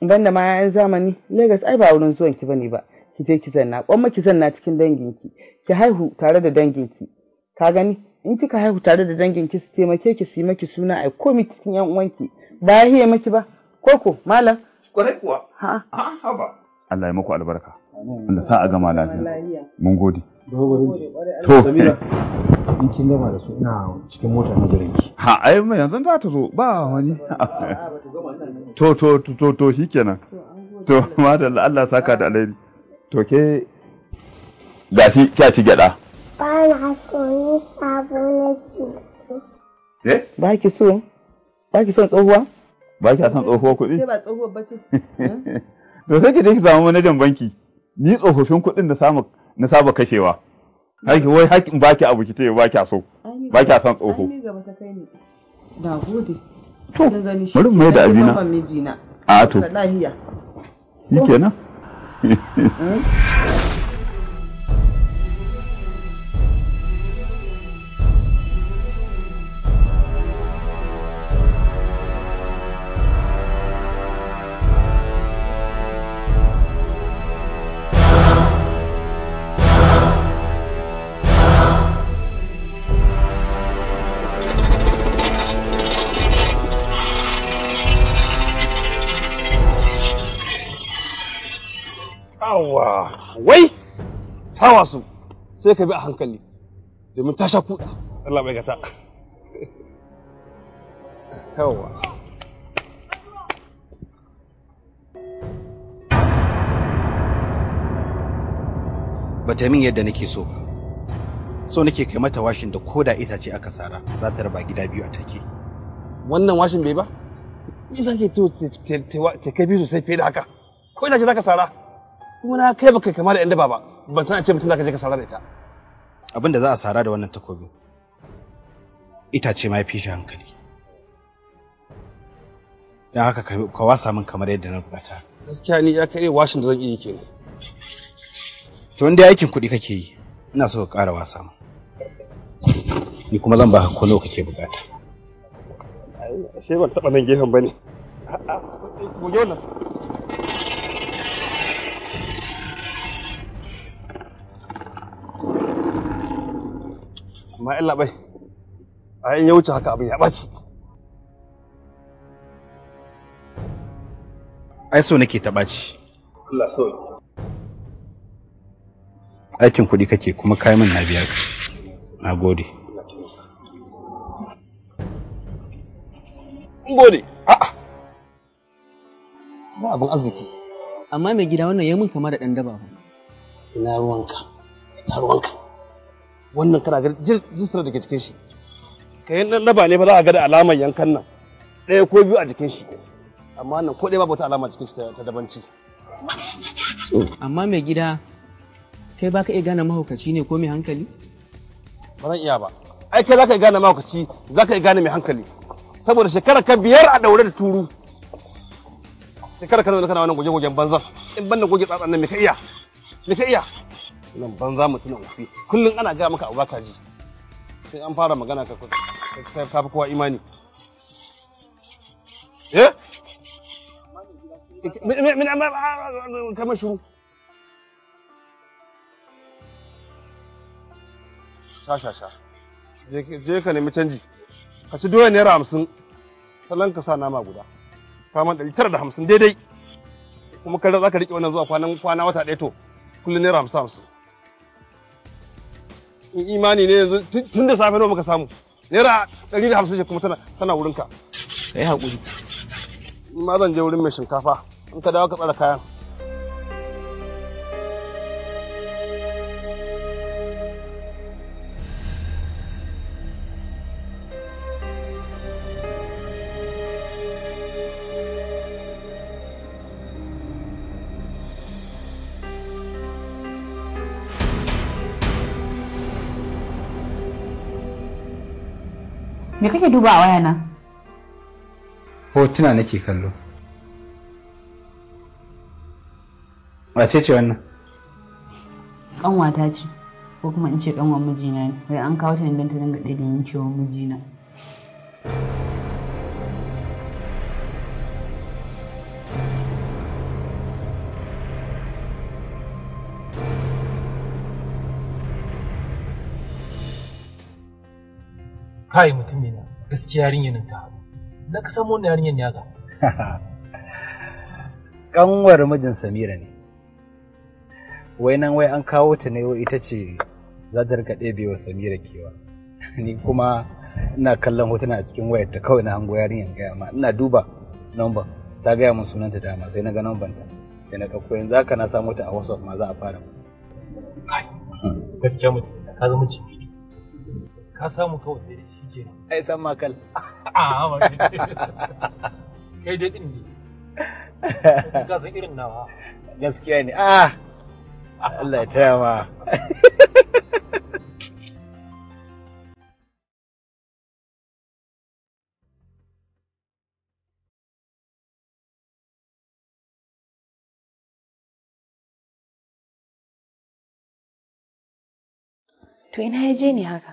Banda ma 'ya'yan zamani, Lagos ai ba wurin zuwan ki bane ba. Ki je ki zanna, kwamma ki zanna cikin danginki, ki haihu tare da danginki. Ka gani, in kika haihu tare da danginki su taimake ki, su yi maki suna, ai komi cikin 'yan uwanki. Ba ya hiye maki ba, koko malam. Kwarai kuwa. Ha. Haba. Allah ya muku albarka. Allah sa a gama lafiya. Mun gode. To, Samira, in kin gama da su ina cikin mota na jiran ki. Ha, ai mai yanzu za ta zo ba wani. To to to to shikenan. To madalla, Allah saka da alheri. To ke gashi kya ci gyada. Ba na so, ni sabo nake so. Eh? Ba ki so? Ba ki son tsohuwa? Ba ki son tsohuwa kuɗi? Ke ba tsohuwar ba ce. To sai ki je ki samu manajan banki. Ni tsofaffin kuɗin da samu na saba kashewa. Haki wai hakin baki abu ki tayi ba kya so. Ba kya son tsoho. Ai ni gaba ta kai ni. Na gode. To, bari mu mai da abina. A to. Lahiya. Shikenan. Awa, wai ta wasu sai ka bi a hankali domin ta sha kuɗa. Allah bai gata. Yawwa. Ba ta min yadda nake so ba. So nake kai mata washin da koda itace aka sara za ta raba gida biyu a take. Wannan washin bai ba? Isa ke to ta kai biyu sosai fiye da haka. Ko itace za ka sara? Kuma na kai baka kama da yan daba ba, ban san a ce mutum zaka je ka sara da ita. Abin da za a sara da wannan takobin itace ma ya fi shi hankali. Don haka ka wasa min kamar yadda na bukata. Gaskiya ni ya kai washin da zan iya yi kenan. To in dai aikin kuɗi kake yi, ina so ka ƙara wasa min. Ni kuma zan baka ko nawa kake bukata. Ashe ban taɓa nan gefen bane. A'a, goge wannan. Amma yan labai, a in ya wuce haka abin ya ɓaci. Ai so nake ta ɓaci. Allah so. Aikin kuɗi kake kuma kai min na biya ka. Na gode. Gode. A'a. Ba abin arziki. Amma mai gida wannan ya mun kama da ɗan daba ba. Ina ruwanka. Ina ruwanka. Wannan kana ga jisar da ke cikin shi. Kayan ɗan daba ne ba za a ga da alamar yankan nan. Ɗaya ko biyu a jikin shi. Amma nan ko ɗaya babu wata alama cikin shi ta dabanci. Amma mai gida kai baka iya gane mahaukaci ne ko mai hankali? Ba zan iya ba. Ai kai zaka iya gane mahaukaci, zaka iya gane mai hankali. Saboda shekara ka 5 a daure da turu. Shekara ka nawa kana wannan goge-gogen banza. In ban da goge tsatsan nan me ka iya? Me ka iya? Nan banza mutumin wofi. Kullum ana gaya maka abu baka ji. Sai an fara magana ka ka fi kowa imani. Eh? Min amma kamar shiru. Sha sha sha. Je ka nemi canji. Ka ci doya ₦50. Sannan ka sa nama guda. Faman 950 daidai. Kuma kada za ka riƙe wannan zuwa kwana wata ɗaya to. Kullum ₦50. In imani ne yanzu tun da safe nawa muka samu. ₦150 ce kuma tana wurinka. Kai haƙuri. Ni ma zan je wurin mai shinkafa. In ka dawo ka tsara kayan. Me kake duba a wayana? Hotuna nake kallo. Wace ce wannan? Ƙanwata ce, ko kuma in ce ƙanwar mijina ne. Wai an kawo ta ne don ta dinga ɗebe min kewan mijina. Kai mutumina, gaskiya yarinyar nan ta haɗu. Na ka samu wannan yarinyar ne haka. Kanwar mijin Samira ne. Wai nan wai an kawo ta ne wai ita ce za ta rika ɗebe wa Samira kewa. Ni kuma ina kallon hotuna a cikin wayar ta kawai na hango yarinyar gaya ma ina duba number ta gaya min sunanta dama sai na ga number ta sai na ɗauko yanzu haka na samu ta a WhatsApp ma za a fara. Gaskiya mutumina ka zama ciki. Ka samu kawai sai shi kenan. Ai san makal. A ba kai dai din ne. Ka san irin nawa. Gaskiya ne. Ah. Allah ya taya ma. To ina ya je ne haka?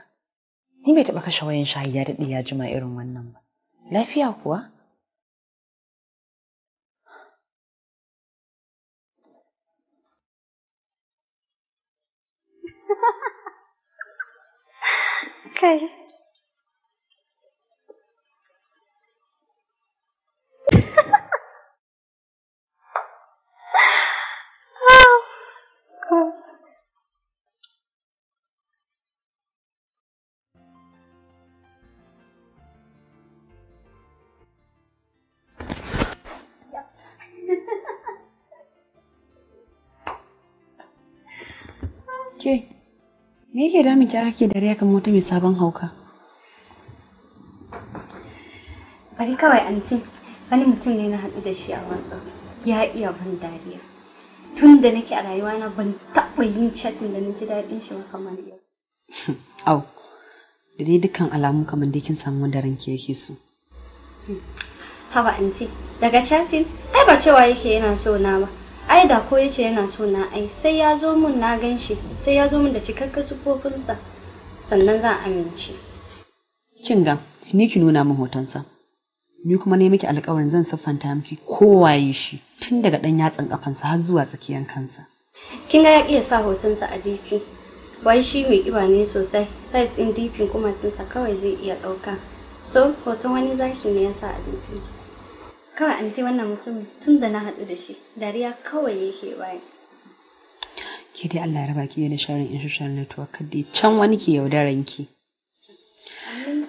Ni bai taɓa kashe wayan shayi ya daɗe ya jima irin wannan ba. Lafiya kuwa? Kai. Oh, God. Ke, me yake damun ki ake dariya kamar wata mai sabon hauka? Bari kawai anti, wani mutum ne na haɗu da shi a WhatsApp. Ya iya ban dariya. Tun da nake a rayuwana ban taɓa yin chatting da na ji daɗin shi ba kamar yau. Au, da dai dukkan alamu kamar dai kin samu wanda ranki yake so. Haba anti, daga chatting ai ba cewa yake yana so na ba. Ai da ko yace yana so na ai sai ya zo mun na gan shi, sai ya zo mun da cikakken sufofinsa sannan zan amince. Kin ga, ni ki nuna min hotonsa. Ni kuma ne miki alƙawarin zan siffanta miki kowaye shi tun daga ɗan yatsan ƙafansa har zuwa tsakiyan kansa. Kin ga ya iya sa hotonsa a DP. Wai shi mai ƙiba ne sosai, size ɗin DP kumatunsa kawai zai iya ɗauka. So hoton wani zaki ne ya sa a DP. Kawai anti wannan mutum tun da na haɗu da shi, dariya kawai yake bani. Ke dai Allah ya raba ki da sharrin in social network kadai can wani ke yaudaran ki. Amin.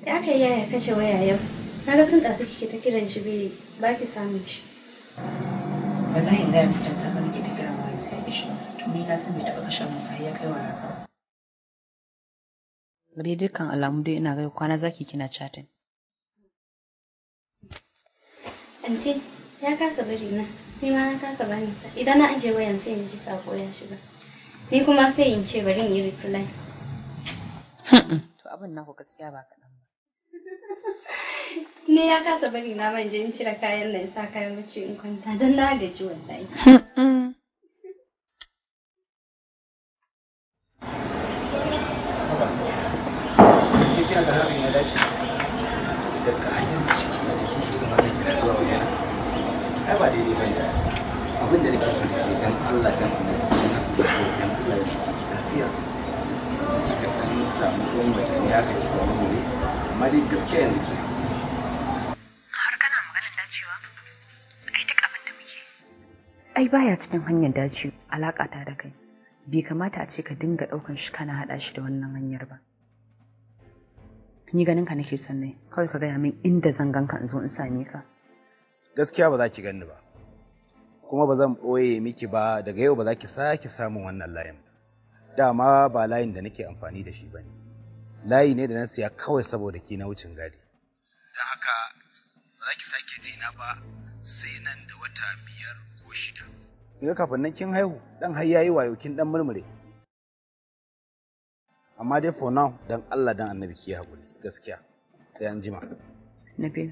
Ya aka yi yaya kashe waya yau? Na ga tun ɗazu kike ta kiran shi bai ba ki samun shi. Wallahi in gaya fitan safe nake ta kiran wayan sai ya shiga. To ni na san bai taɓa kashe mun sai ya kai wa haka. Gare dukkan alamu dai ina ga kwana zaki kina chatting. Anti, ya kasa bari na. Ni ma na kasa barin sa. Idan na ajiye wayan sai in ji sako ya shiga. Ni kuma sai in ce bari in yi reply. To abin naku gaskiya ba kaɗan ba. Ni ya kasa bari na man je in cire kayan nan in sa kayan bacci in kwanta don na gaji wallahi. Ke kira da hakan ya dace da kayan ciki a jikin ki irin wannan kira zuwa wajena. Ai ba daidai ba ne. Abin da nake so da ke dan Allah dan Allah ki haƙuri ko dan Allah ya saki ki lafiya. Kika dan samu ɗan watanni haka ki kawo gobe. Amma dai gaskiya yanzu ki haƙuri. Har kana maganar dacewa? Ai duk abin da muke. Ai baya cikin hanyar dace alaƙa ta da kai. Bai kamata a ce ka dinga ɗaukan shi kana haɗa shi da wannan hanyar ba. Ni ganin ka nake son ne, kawai ka gaya min inda zan ganka in zo in same ka. Gaskiya ba za ki ganni ba. Kuma ba zan ɓoye miki ba daga yau ba za ki sake samun wannan layin ba. Dama ba layin da nake amfani da shi ba ne. Layi ne da na siya kawai saboda ki na wucin gadi. Don haka ba za ki sake ji na ba sai nan da wata 5 ko 6. Kin kafin nan kin haihu dan har yayi wayo kin dan murmure. Amma dai for now dan Allah dan Annabi ki haƙuri gaskiya sai an jima. Nabil,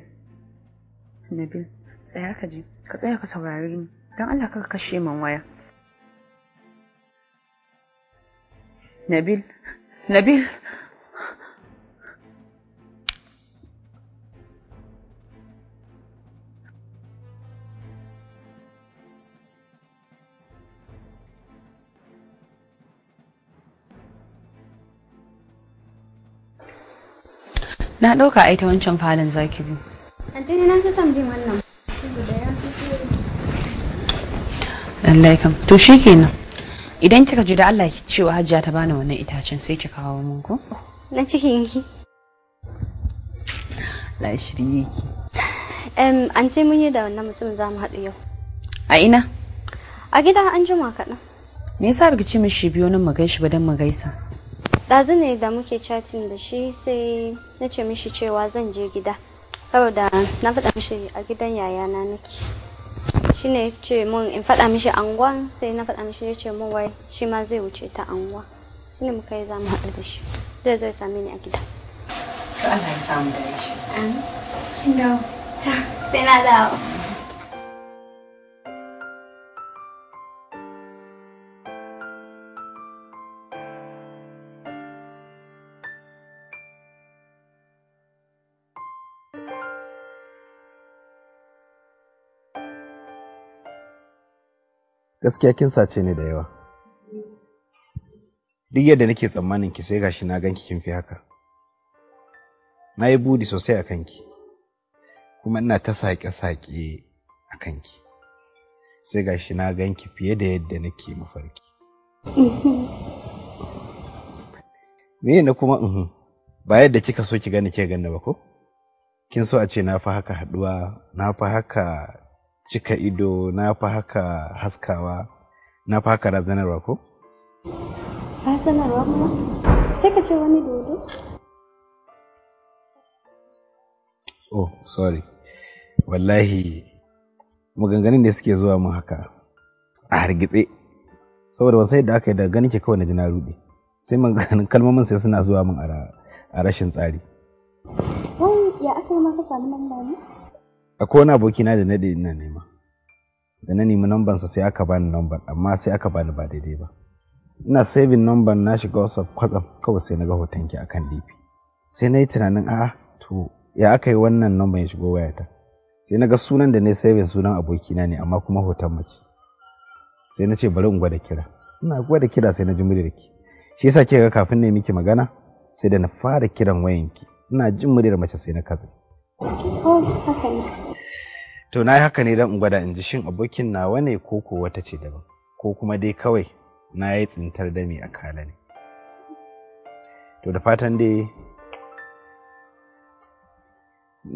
Nabil, tsaya ka ji, ka tsaya ka saurare ni, don Allah ka kashe min waya. Nabil, Nabil. Na ɗauka ai ta wancan falon zaki bi. Anti ni na fi son bin wannan. Saboda ya fi Lallai kam. To shikenan. Idan kika ji da Allah ki cewa Hajiya ta bani wannan itacen sai ki kawo mun ko? Na cikin ki. La shirye ki. An ce mun yi da wannan mutum za mu haɗu yau. A ina? A gida an jima kaɗan. Me yasa baki ce mishi biyo nan mu gaishi ba dan mu gaisa? Ɗazu ne da muke chatting da shi sai na ce mishi cewa zan je gida. Saboda na faɗa mishi a gidan yayana nake. Shi ne ya ce mun in faɗa mishi anguwan sai na faɗa mishi ya ce mun wai shi ma zai wuce ta anguwa. Shi ne muka yi za mu haɗu da shi. Zai zo ya same ni a gida. To Allah ya samu dace. Amin. Kin dawo. Ta, sai na dawo. Gaskiya kin sace ni da yawa. Duk yadda nake tsammanin ki sai gashi na ganki kin fi haka. Na yi buri sosai a kanki. Kuma ina ta saƙe-saƙe a kanki. Sai gashi na ganki fiye da yadda nake mafarki. Me na kuma ba yadda kika so ki gani ke ganni ba ko? Kin so a ce na fi haka haɗuwa, na fi haka cika ido, na fi haka haskawa, na fi haka razanarwa ko? Razanarwa kuma? Sai ka ce wani dodo? Oh, sorry. Wallahi maganganun da suke zuwa mun haka a hargitse. Saboda ban sai da aka yi da ganin ke kawai na ji na ruɗe. Sai maganganun kalmomin sai suna zuwa mun a rashin tsari. Wai ya aka yi maka sami lamba ne? Akwai wani abokina da na daɗe ina nema. Da na nemi nambansa sai aka bani namban amma sai aka bani ba daidai ba. Ina saving namban na shiga WhatsApp kwatsam kawai sai na ga hotonki akan DP. Sai na yi tunanin a'a to ya aka yi wannan namban ya shigo wayata. Sai na ga sunan da na saving sunan abokina ne amma kuma hoton mace. Sai na ce bari in gwada kira. Ina gwada kira sai na ji muryarki. Shi yasa kika ga kafin na yi miki magana sai da na fara kiran wayanki. Ina jin muryar mace sai na katse. Oh, haka ne. To na yi haka ne don in gwada in ji shin abokin nawa ne ko ko wata ce daban ko kuma dai kawai na yi tsintar dami a kala ne. To da fatan dai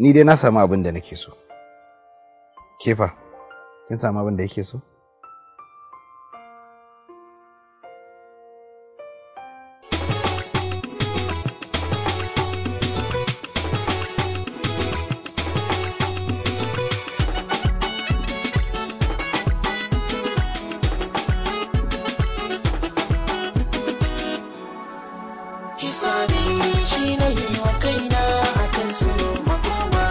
Ni dai na samu abin da nake so. Kefa, kin samu abin da yake so? Hisabi shi na yi wa kaina akan su makoma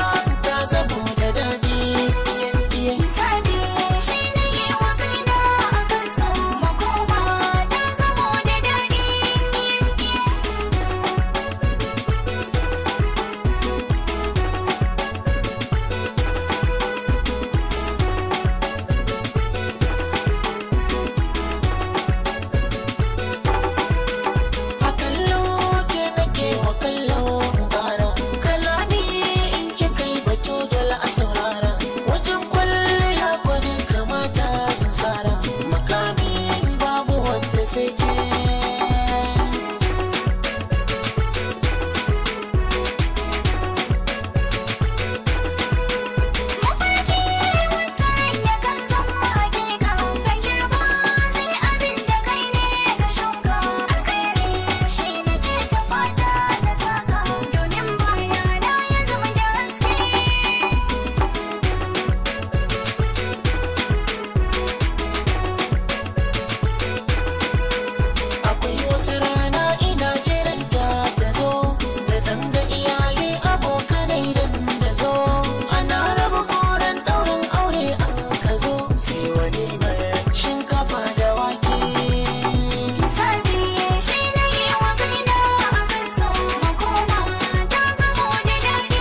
ta zamo da daɗi. Hisabi shi na yi wa kaina akan su makoma ta zamo da daɗi. A kallo ke nake wa kallo in ƙara kalami in kika yi batu dole a saurara wajen kwalliya gwani kamata sun tsara makami babu wata sai ke. Mafarki wataran yakan zama hakika, ka girba sai abin da kai ne ka shuka. Alkhairi shi nake ta fata na saka, domin bayana ya zama da haske. Akwai wata rana ina jiranta ta zo da zanga iyaye abokanai dan da zo ana raba goron ɗaurin aure an ka zo sai walimar shinkafa da wake. Hisabi shi na yi wa kaina akan so makoma ta zamo da daɗi.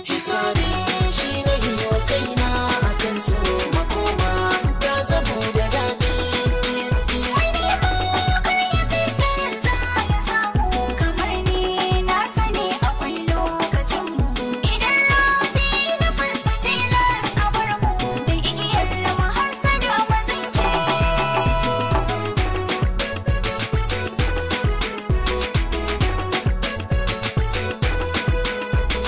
Hisabi shi na yi wa kaina akan so makoma ta zamo da daɗi. Mai nema kar ya fidda ransa ya samu kamar ni na sani akwai lokacin mu. Idan rabi na fansa tilas a bar mu da igiyar mahassada mazinke.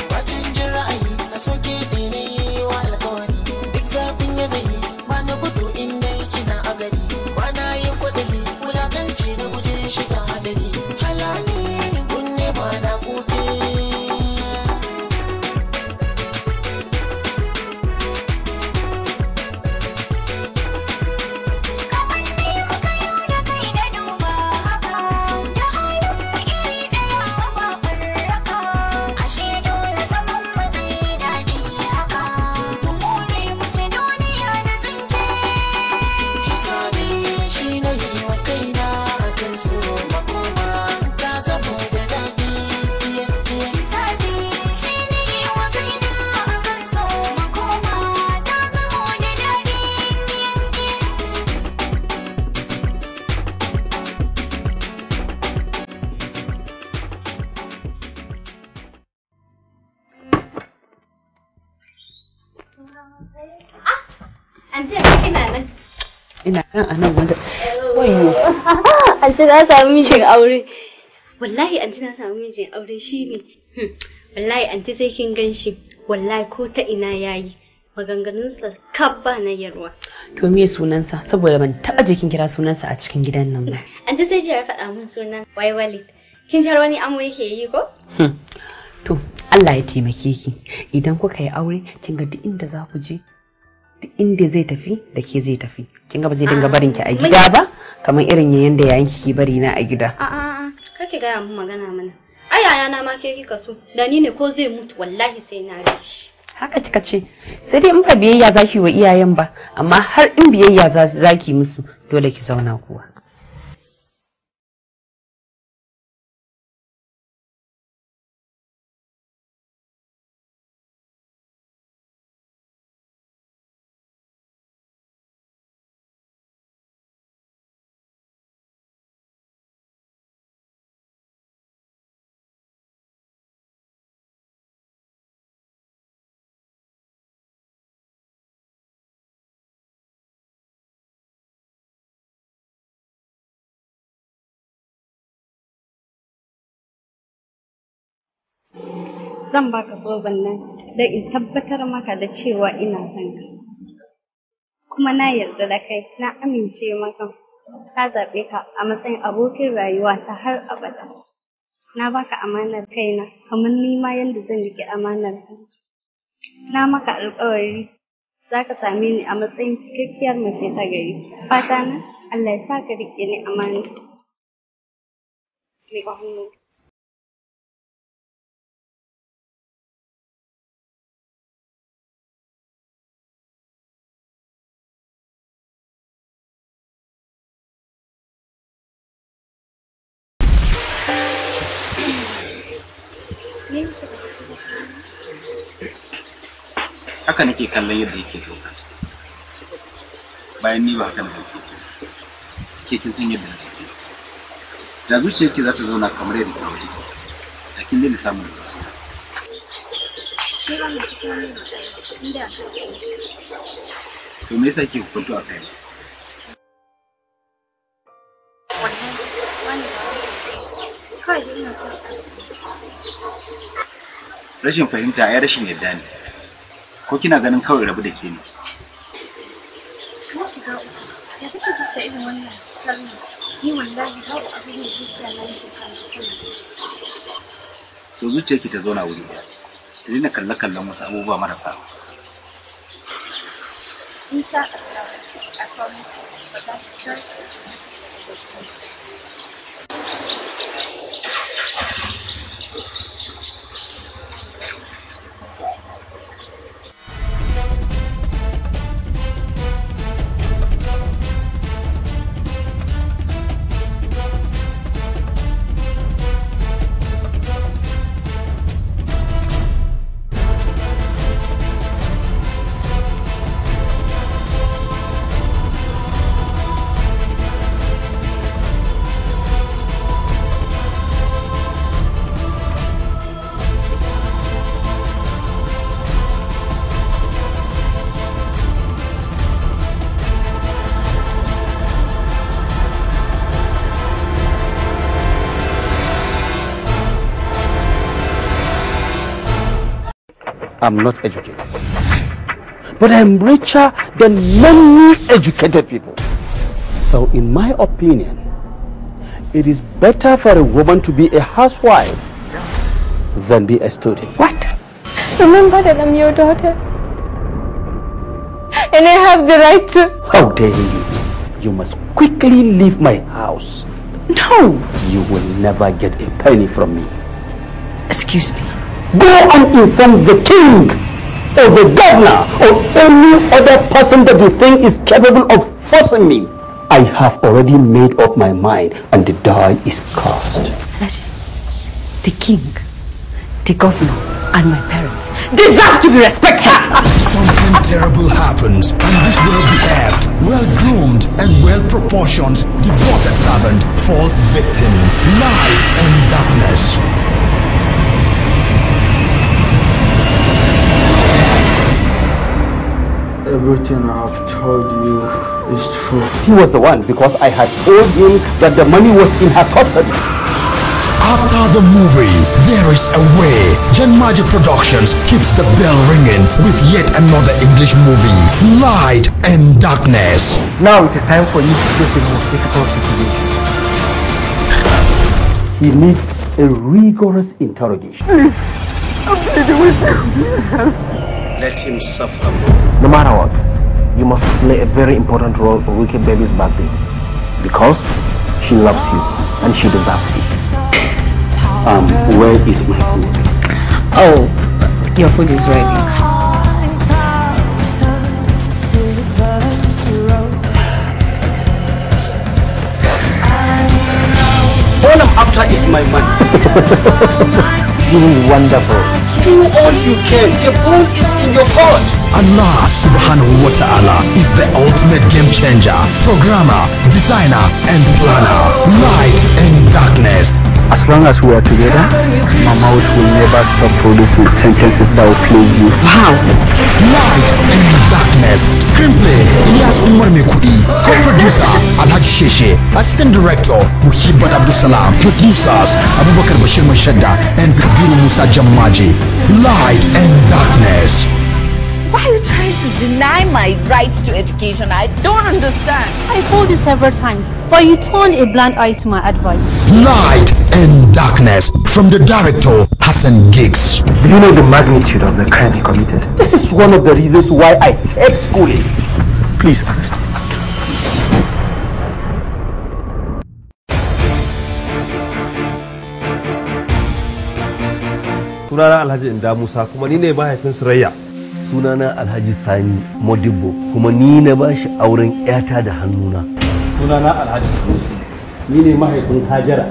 Ba canjin ra'ayi a soke ɗine wa alkawari duk zafin yanayi ba na gudu inda kina a gari ba na yin kwaɗayi wulakanci na guje shiga hadari halali kunne ba na kuke. Kamanni muka yau da kai na duba haka da halin mu iri ɗaya ba ɓarraka. Ashe dole zaman mu zai yi daɗi haka mu more mu ci duniya da zinke. Hisabi shi na yi wa kaina akan so makoma ta zamo da daɗi. Hisabi shi ne yi wa kaina akan so makoma ta zamo da daɗi. Anti ina nan. Ina nan a nan wanda wayyo. Anti na samu mijin aure. Wallahi anti na samu mijin aure shine. Wallahi anti sai kin gan shi. Wallahi ko ta ina yayi. Maganganunsa kaf ba na yarwa. To me sunansa? Saboda ban taɓa jikin kira sunansa a cikin gidan nan ba. Anti sai jiya ya faɗa min sunan Wai Walid. Kin ji har wani amo yake yi ko? To Allah ya taimake ki. Idan kuka yi aure, kin ga duk inda za ku je, duk inda zai tafi da ke zai tafi. Kin ga ba zai dinga barin ki a gida ba, kamar irin yayin da yayin ki ke bari na a gida. A'a, kar ki gaya min magana mana. Ai yayana ma ke kika so. Da ni ne ko zai mutu wallahi sai na bi shi. Haka kika ce, sai dai in ba biyayya zaki wa iyayen ba, amma har in biyayya zaki musu dole ki zauna kuwa. Zan baka zoben nan don in tabbatar maka da cewa ina son ka. Kuma na yarda da kai, na amince maka. Ka zaɓe ka a matsayin abokin rayuwa ta har abada. Na baka amanar kaina kamar ni ma yanda zan riƙe amanar ka. Na maka alƙawari za ka same ni a matsayin cikakkiyar mace ta gari. Fata na Allah ya sa ka riƙe ni amana. Miƙa hannu. Ni mace ba ta ba. Haka nake kallon yadda yake ɗauka bayan ni ba haka na ɗauke ki ke kin san yadda na ɗauke ki. Da zuciyarki za ta zauna kamar yadda ta waje, da kin daina samun matsala. Ni ba mace cikin wani rudani inda aka ce. To me yasa kike hukunto a kaina? Wallahi wani ba wani kawai dai ina son ka. Rashin fahimta ai rashin yarda ne. Ko kina ganin kawai rabu da ke ne? Na shiga uku. Ya kake furta irin wannan kalma? Ni wallahi babu abin da zuciya na yake kan so. To zuciyarki ta zauna wuri ɗaya, ta daina kalle-kallen wasu abubuwa marasa Insha Allah, I promise you, ba za ka sake jin. I'm not educated, but I'm richer than many educated people. So in my opinion, it is better for a woman to be a housewife than be a student. What? Remember that I'm your daughter. And I have the right to... How dare you? You must quickly leave my house. No! You will never get a penny from me. Excuse me. Go and inform the king or the governor or any other person that you think is capable of forcing me. I have already made up my mind and the die is cast. Alaji, the king, the governor, and my parents deserve to be respected. Something terrible happens, and this well-behaved, well-groomed, and well-proportioned, devoted servant falls victim. Light and darkness. Everything I have told you is true. He was the one, because I had told him that the money was in her custody. After the movie, there is a way. Janmaji Productions keeps the bell ringing with yet another English movie, Light and Darkness. Now it is time for you to face the most difficult situation. He needs a rigorous interrogation. Please, I'm pleading with you. Please help. Let him suffer more. No matter what, you must play a very important role in Wicked Baby's birthday, because she loves you and she deserves it. Where is my food? Oh, your food is ready. All I'm after is my money. Doing wonderful. Do all you can. The ball is in your court. Allah subhanahu wa ta'ala is the ultimate game changer, programmer, designer, and planner. Light and darkness. As long as we are together, my mouth will never stop producing sentences that will please you. Wow. Light and Darkness. Screenplay, Ilyas Umar Maikudi. Co-producer, Alhaji Kasheshe, Assistant Director Muhibbat Abdulsalam, Producers Abubakar Bashir Mashadda and Kabiru Musa Jammaji. Light and Darkness. Why are you trying to deny my rights to education? I don't understand. I told you several times, but you turned a blind eye to my advice. Light and Darkness from the director Hassan Giggs. Do you know the magnitude of the crime he committed? This is one of the reasons why I hate schooling. Please arrest me. Sunana Alhaji Inda Musa, kuma ni ne mahaifin Surayya. Sunana Alhaji Sani Modibbo, kuma ni na bashi auren yata da hannuna. Sunana Alhaji Sunusi, ni ne mahaifin Hajara.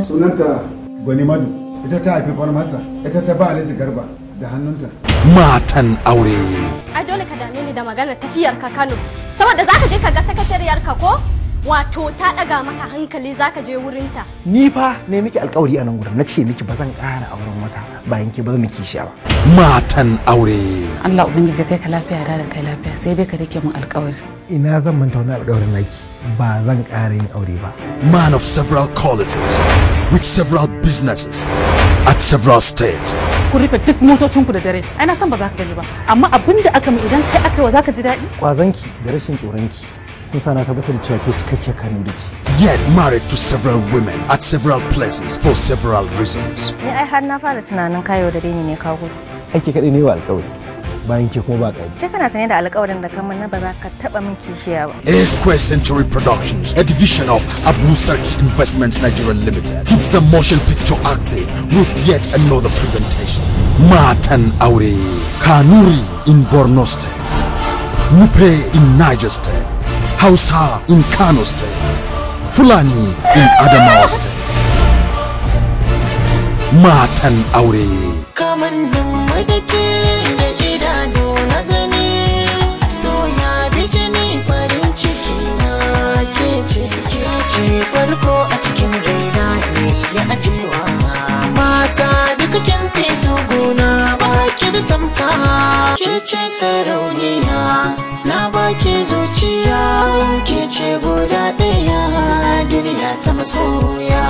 Sunanta Gwani Madu, ita ta haifi Falmata, ita ta ba Alhaji Garba da hannunta. Matan Aure. Ai dole ka dame ni da maganar tafiyar ka Kano, saboda zaka je ka ga sakatariyar ka ko? Wato ta daga maka hankali zaka je wurinta. Ni fa ne miki alkawari a nan gurin, na ce miki ba zan ƙara auren wata bayan ke ba zan miki kishiya ba. Matan Aure. Allah ubangiji kai ka lafiya da kai lafiya, sai dai ka rike min alkawari. Ina zan manta wani alkawarin naki, ba zan ƙara yin aure ba. Man of several qualities, with several businesses, at several states. Ku rufe duk motocinku da dare, ai na san ba za ka gani ba, amma abin da aka mu idan kai aka yi wa za ka ji daɗi. Kwazanki da rashin tsoronki sun sa na tabbatar da cewa ke cikakkiyar Kanuri ce. Yet married to several women at several places for several reasons. Ni ai har na fara tunanin kayo da ni ne ka gudu. Ake kaɗai ne wa alƙawari, bayan ke kuma ba ƙari. Ce kana sanye da alƙawarin da kamar na ba za ka taɓa min kishiya ba. A Square Century Productions, a division of Abu Sarki Investments Nigeria Limited, keeps the motion picture active with yet another presentation. Matan Aure, Kanuri in Borno State, Nupe in Niger State, Hausa in Kano State, Fulani in Adamawa State. Matan Aure. Kamannin mu da ke da idanu na gani, so ya bi jini farin ciki na ke ce, ke ce farko a cikin raina ne ya ajewa. Mata duka kin fi su gona baki da tamka, ke ce sarauniya na baki zuciya, ke ce guda ɗaya duniya ta masoya.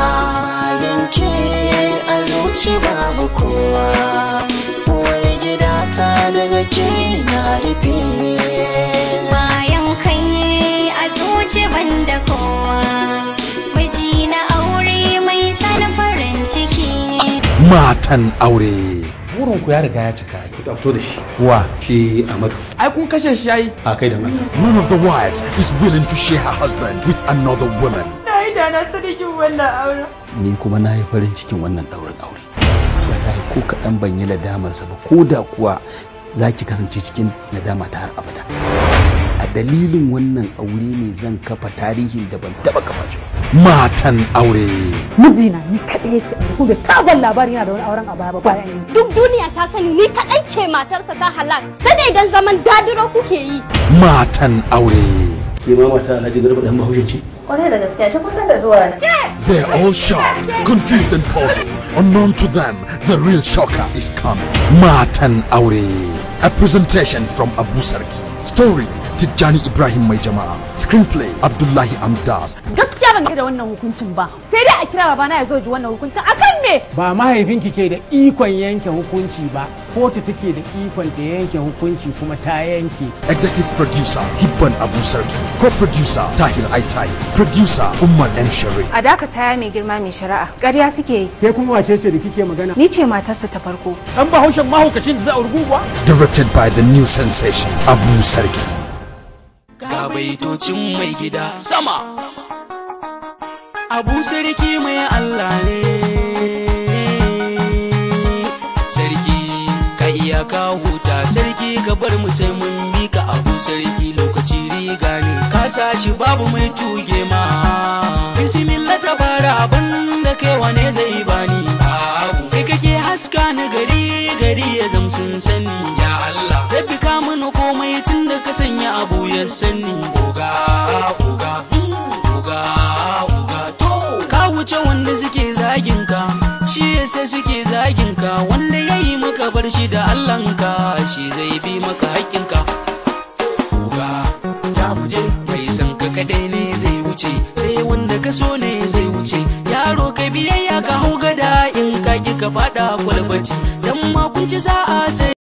Bayan ke a zuci babu kowa, uwar gida ta daga ke na rufe. Bayan kai a zuci banda kowa, miji na aure mai san farin ciki. Matan Aure. Burin ku ya riga ya cika. Ku fito da shi. Wa? Shi Amadu. Ai kun kashe shi ai. A kai da Allah. None of the wives is willing to share her husband with another woman. Na yi da na sadikin wannan auren. Ni kuma na yi farin cikin wannan ɗaurin aure. Wallahi ko kaɗan ban yi nadamarsa ba, ko da kuwa za ki kasance cikin nadama ta har abada. A dalilin wannan aure ne zan kafa tarihin da ban taɓa kafa shi ba. Matan Aure. Mijina ni kaɗai yake aure, kuma bai taɓa labari yana da wani auren a baya ba bayan ni. Duk duniya ta sani ni kaɗai ce matarsa ta halak, sai dai idan zaman dadiro kuke yi. Matan Aure. Ke ma mata Alhaji Garba dan Bahaushe ce? Kwarai da gaskiya shi kusan da zuwa na. They're all shocked, confused and puzzled. Unknown to them, the real shocker is coming. Matan Aure. A presentation from Abu Sarki. Story Tijjani Ibrahim Mai Jama'a. Screenplay Abdullahi Amdas. Gaskiya ban da wannan hukuncin ba. Sai dai a kira babana ya zo ji wannan hukuncin akan me? Ba mahaifinki ke da ikon yanke hukunci ba, kotu take da ikon ta yanke hukunci kuma ta yanke. Executive producer Hibban Abu Sarki. Co-producer Tahir Aitai. Producer Umar M. Sharif. A dakata ya mai girma mai shari'a. Ƙarya suke yi. Ke kuma wace ce da kike magana? Ni ce matarsa ta farko. Dan Bahaushen mahaukacin da za a ruguwa. Directed by the new sensation Abu Sarki. Ga baitocin mai gida sama. Abu Sarki mai Allah ne. Sarki ka iya ka huta, sarki ka bar mu sai mun bi ka. Abu Sarki lokaci riga ne, ka sa shi babu mai tuge ma. Bismillah tabara abin da kai wane zai bani. Kai kake haska ni gari gari ya zam sun sani. Ya Allah rabbi ka mana komai tun da ka sanya abu ya sani. Oga oga oga oga to ka wuce wanda suke zagin ka, shi yasa suke zagin ka. Wanda yayi maka bar shi da Allahnka, shi zai bi maka haƙƙinka. Oga ta muje mai san ka kadai ne zai wuce. so ne zai wuce. Yaro kai biyayya ka hau gada, in ka ki ka fada kwalbati, dan ma kun ci sa'a sai.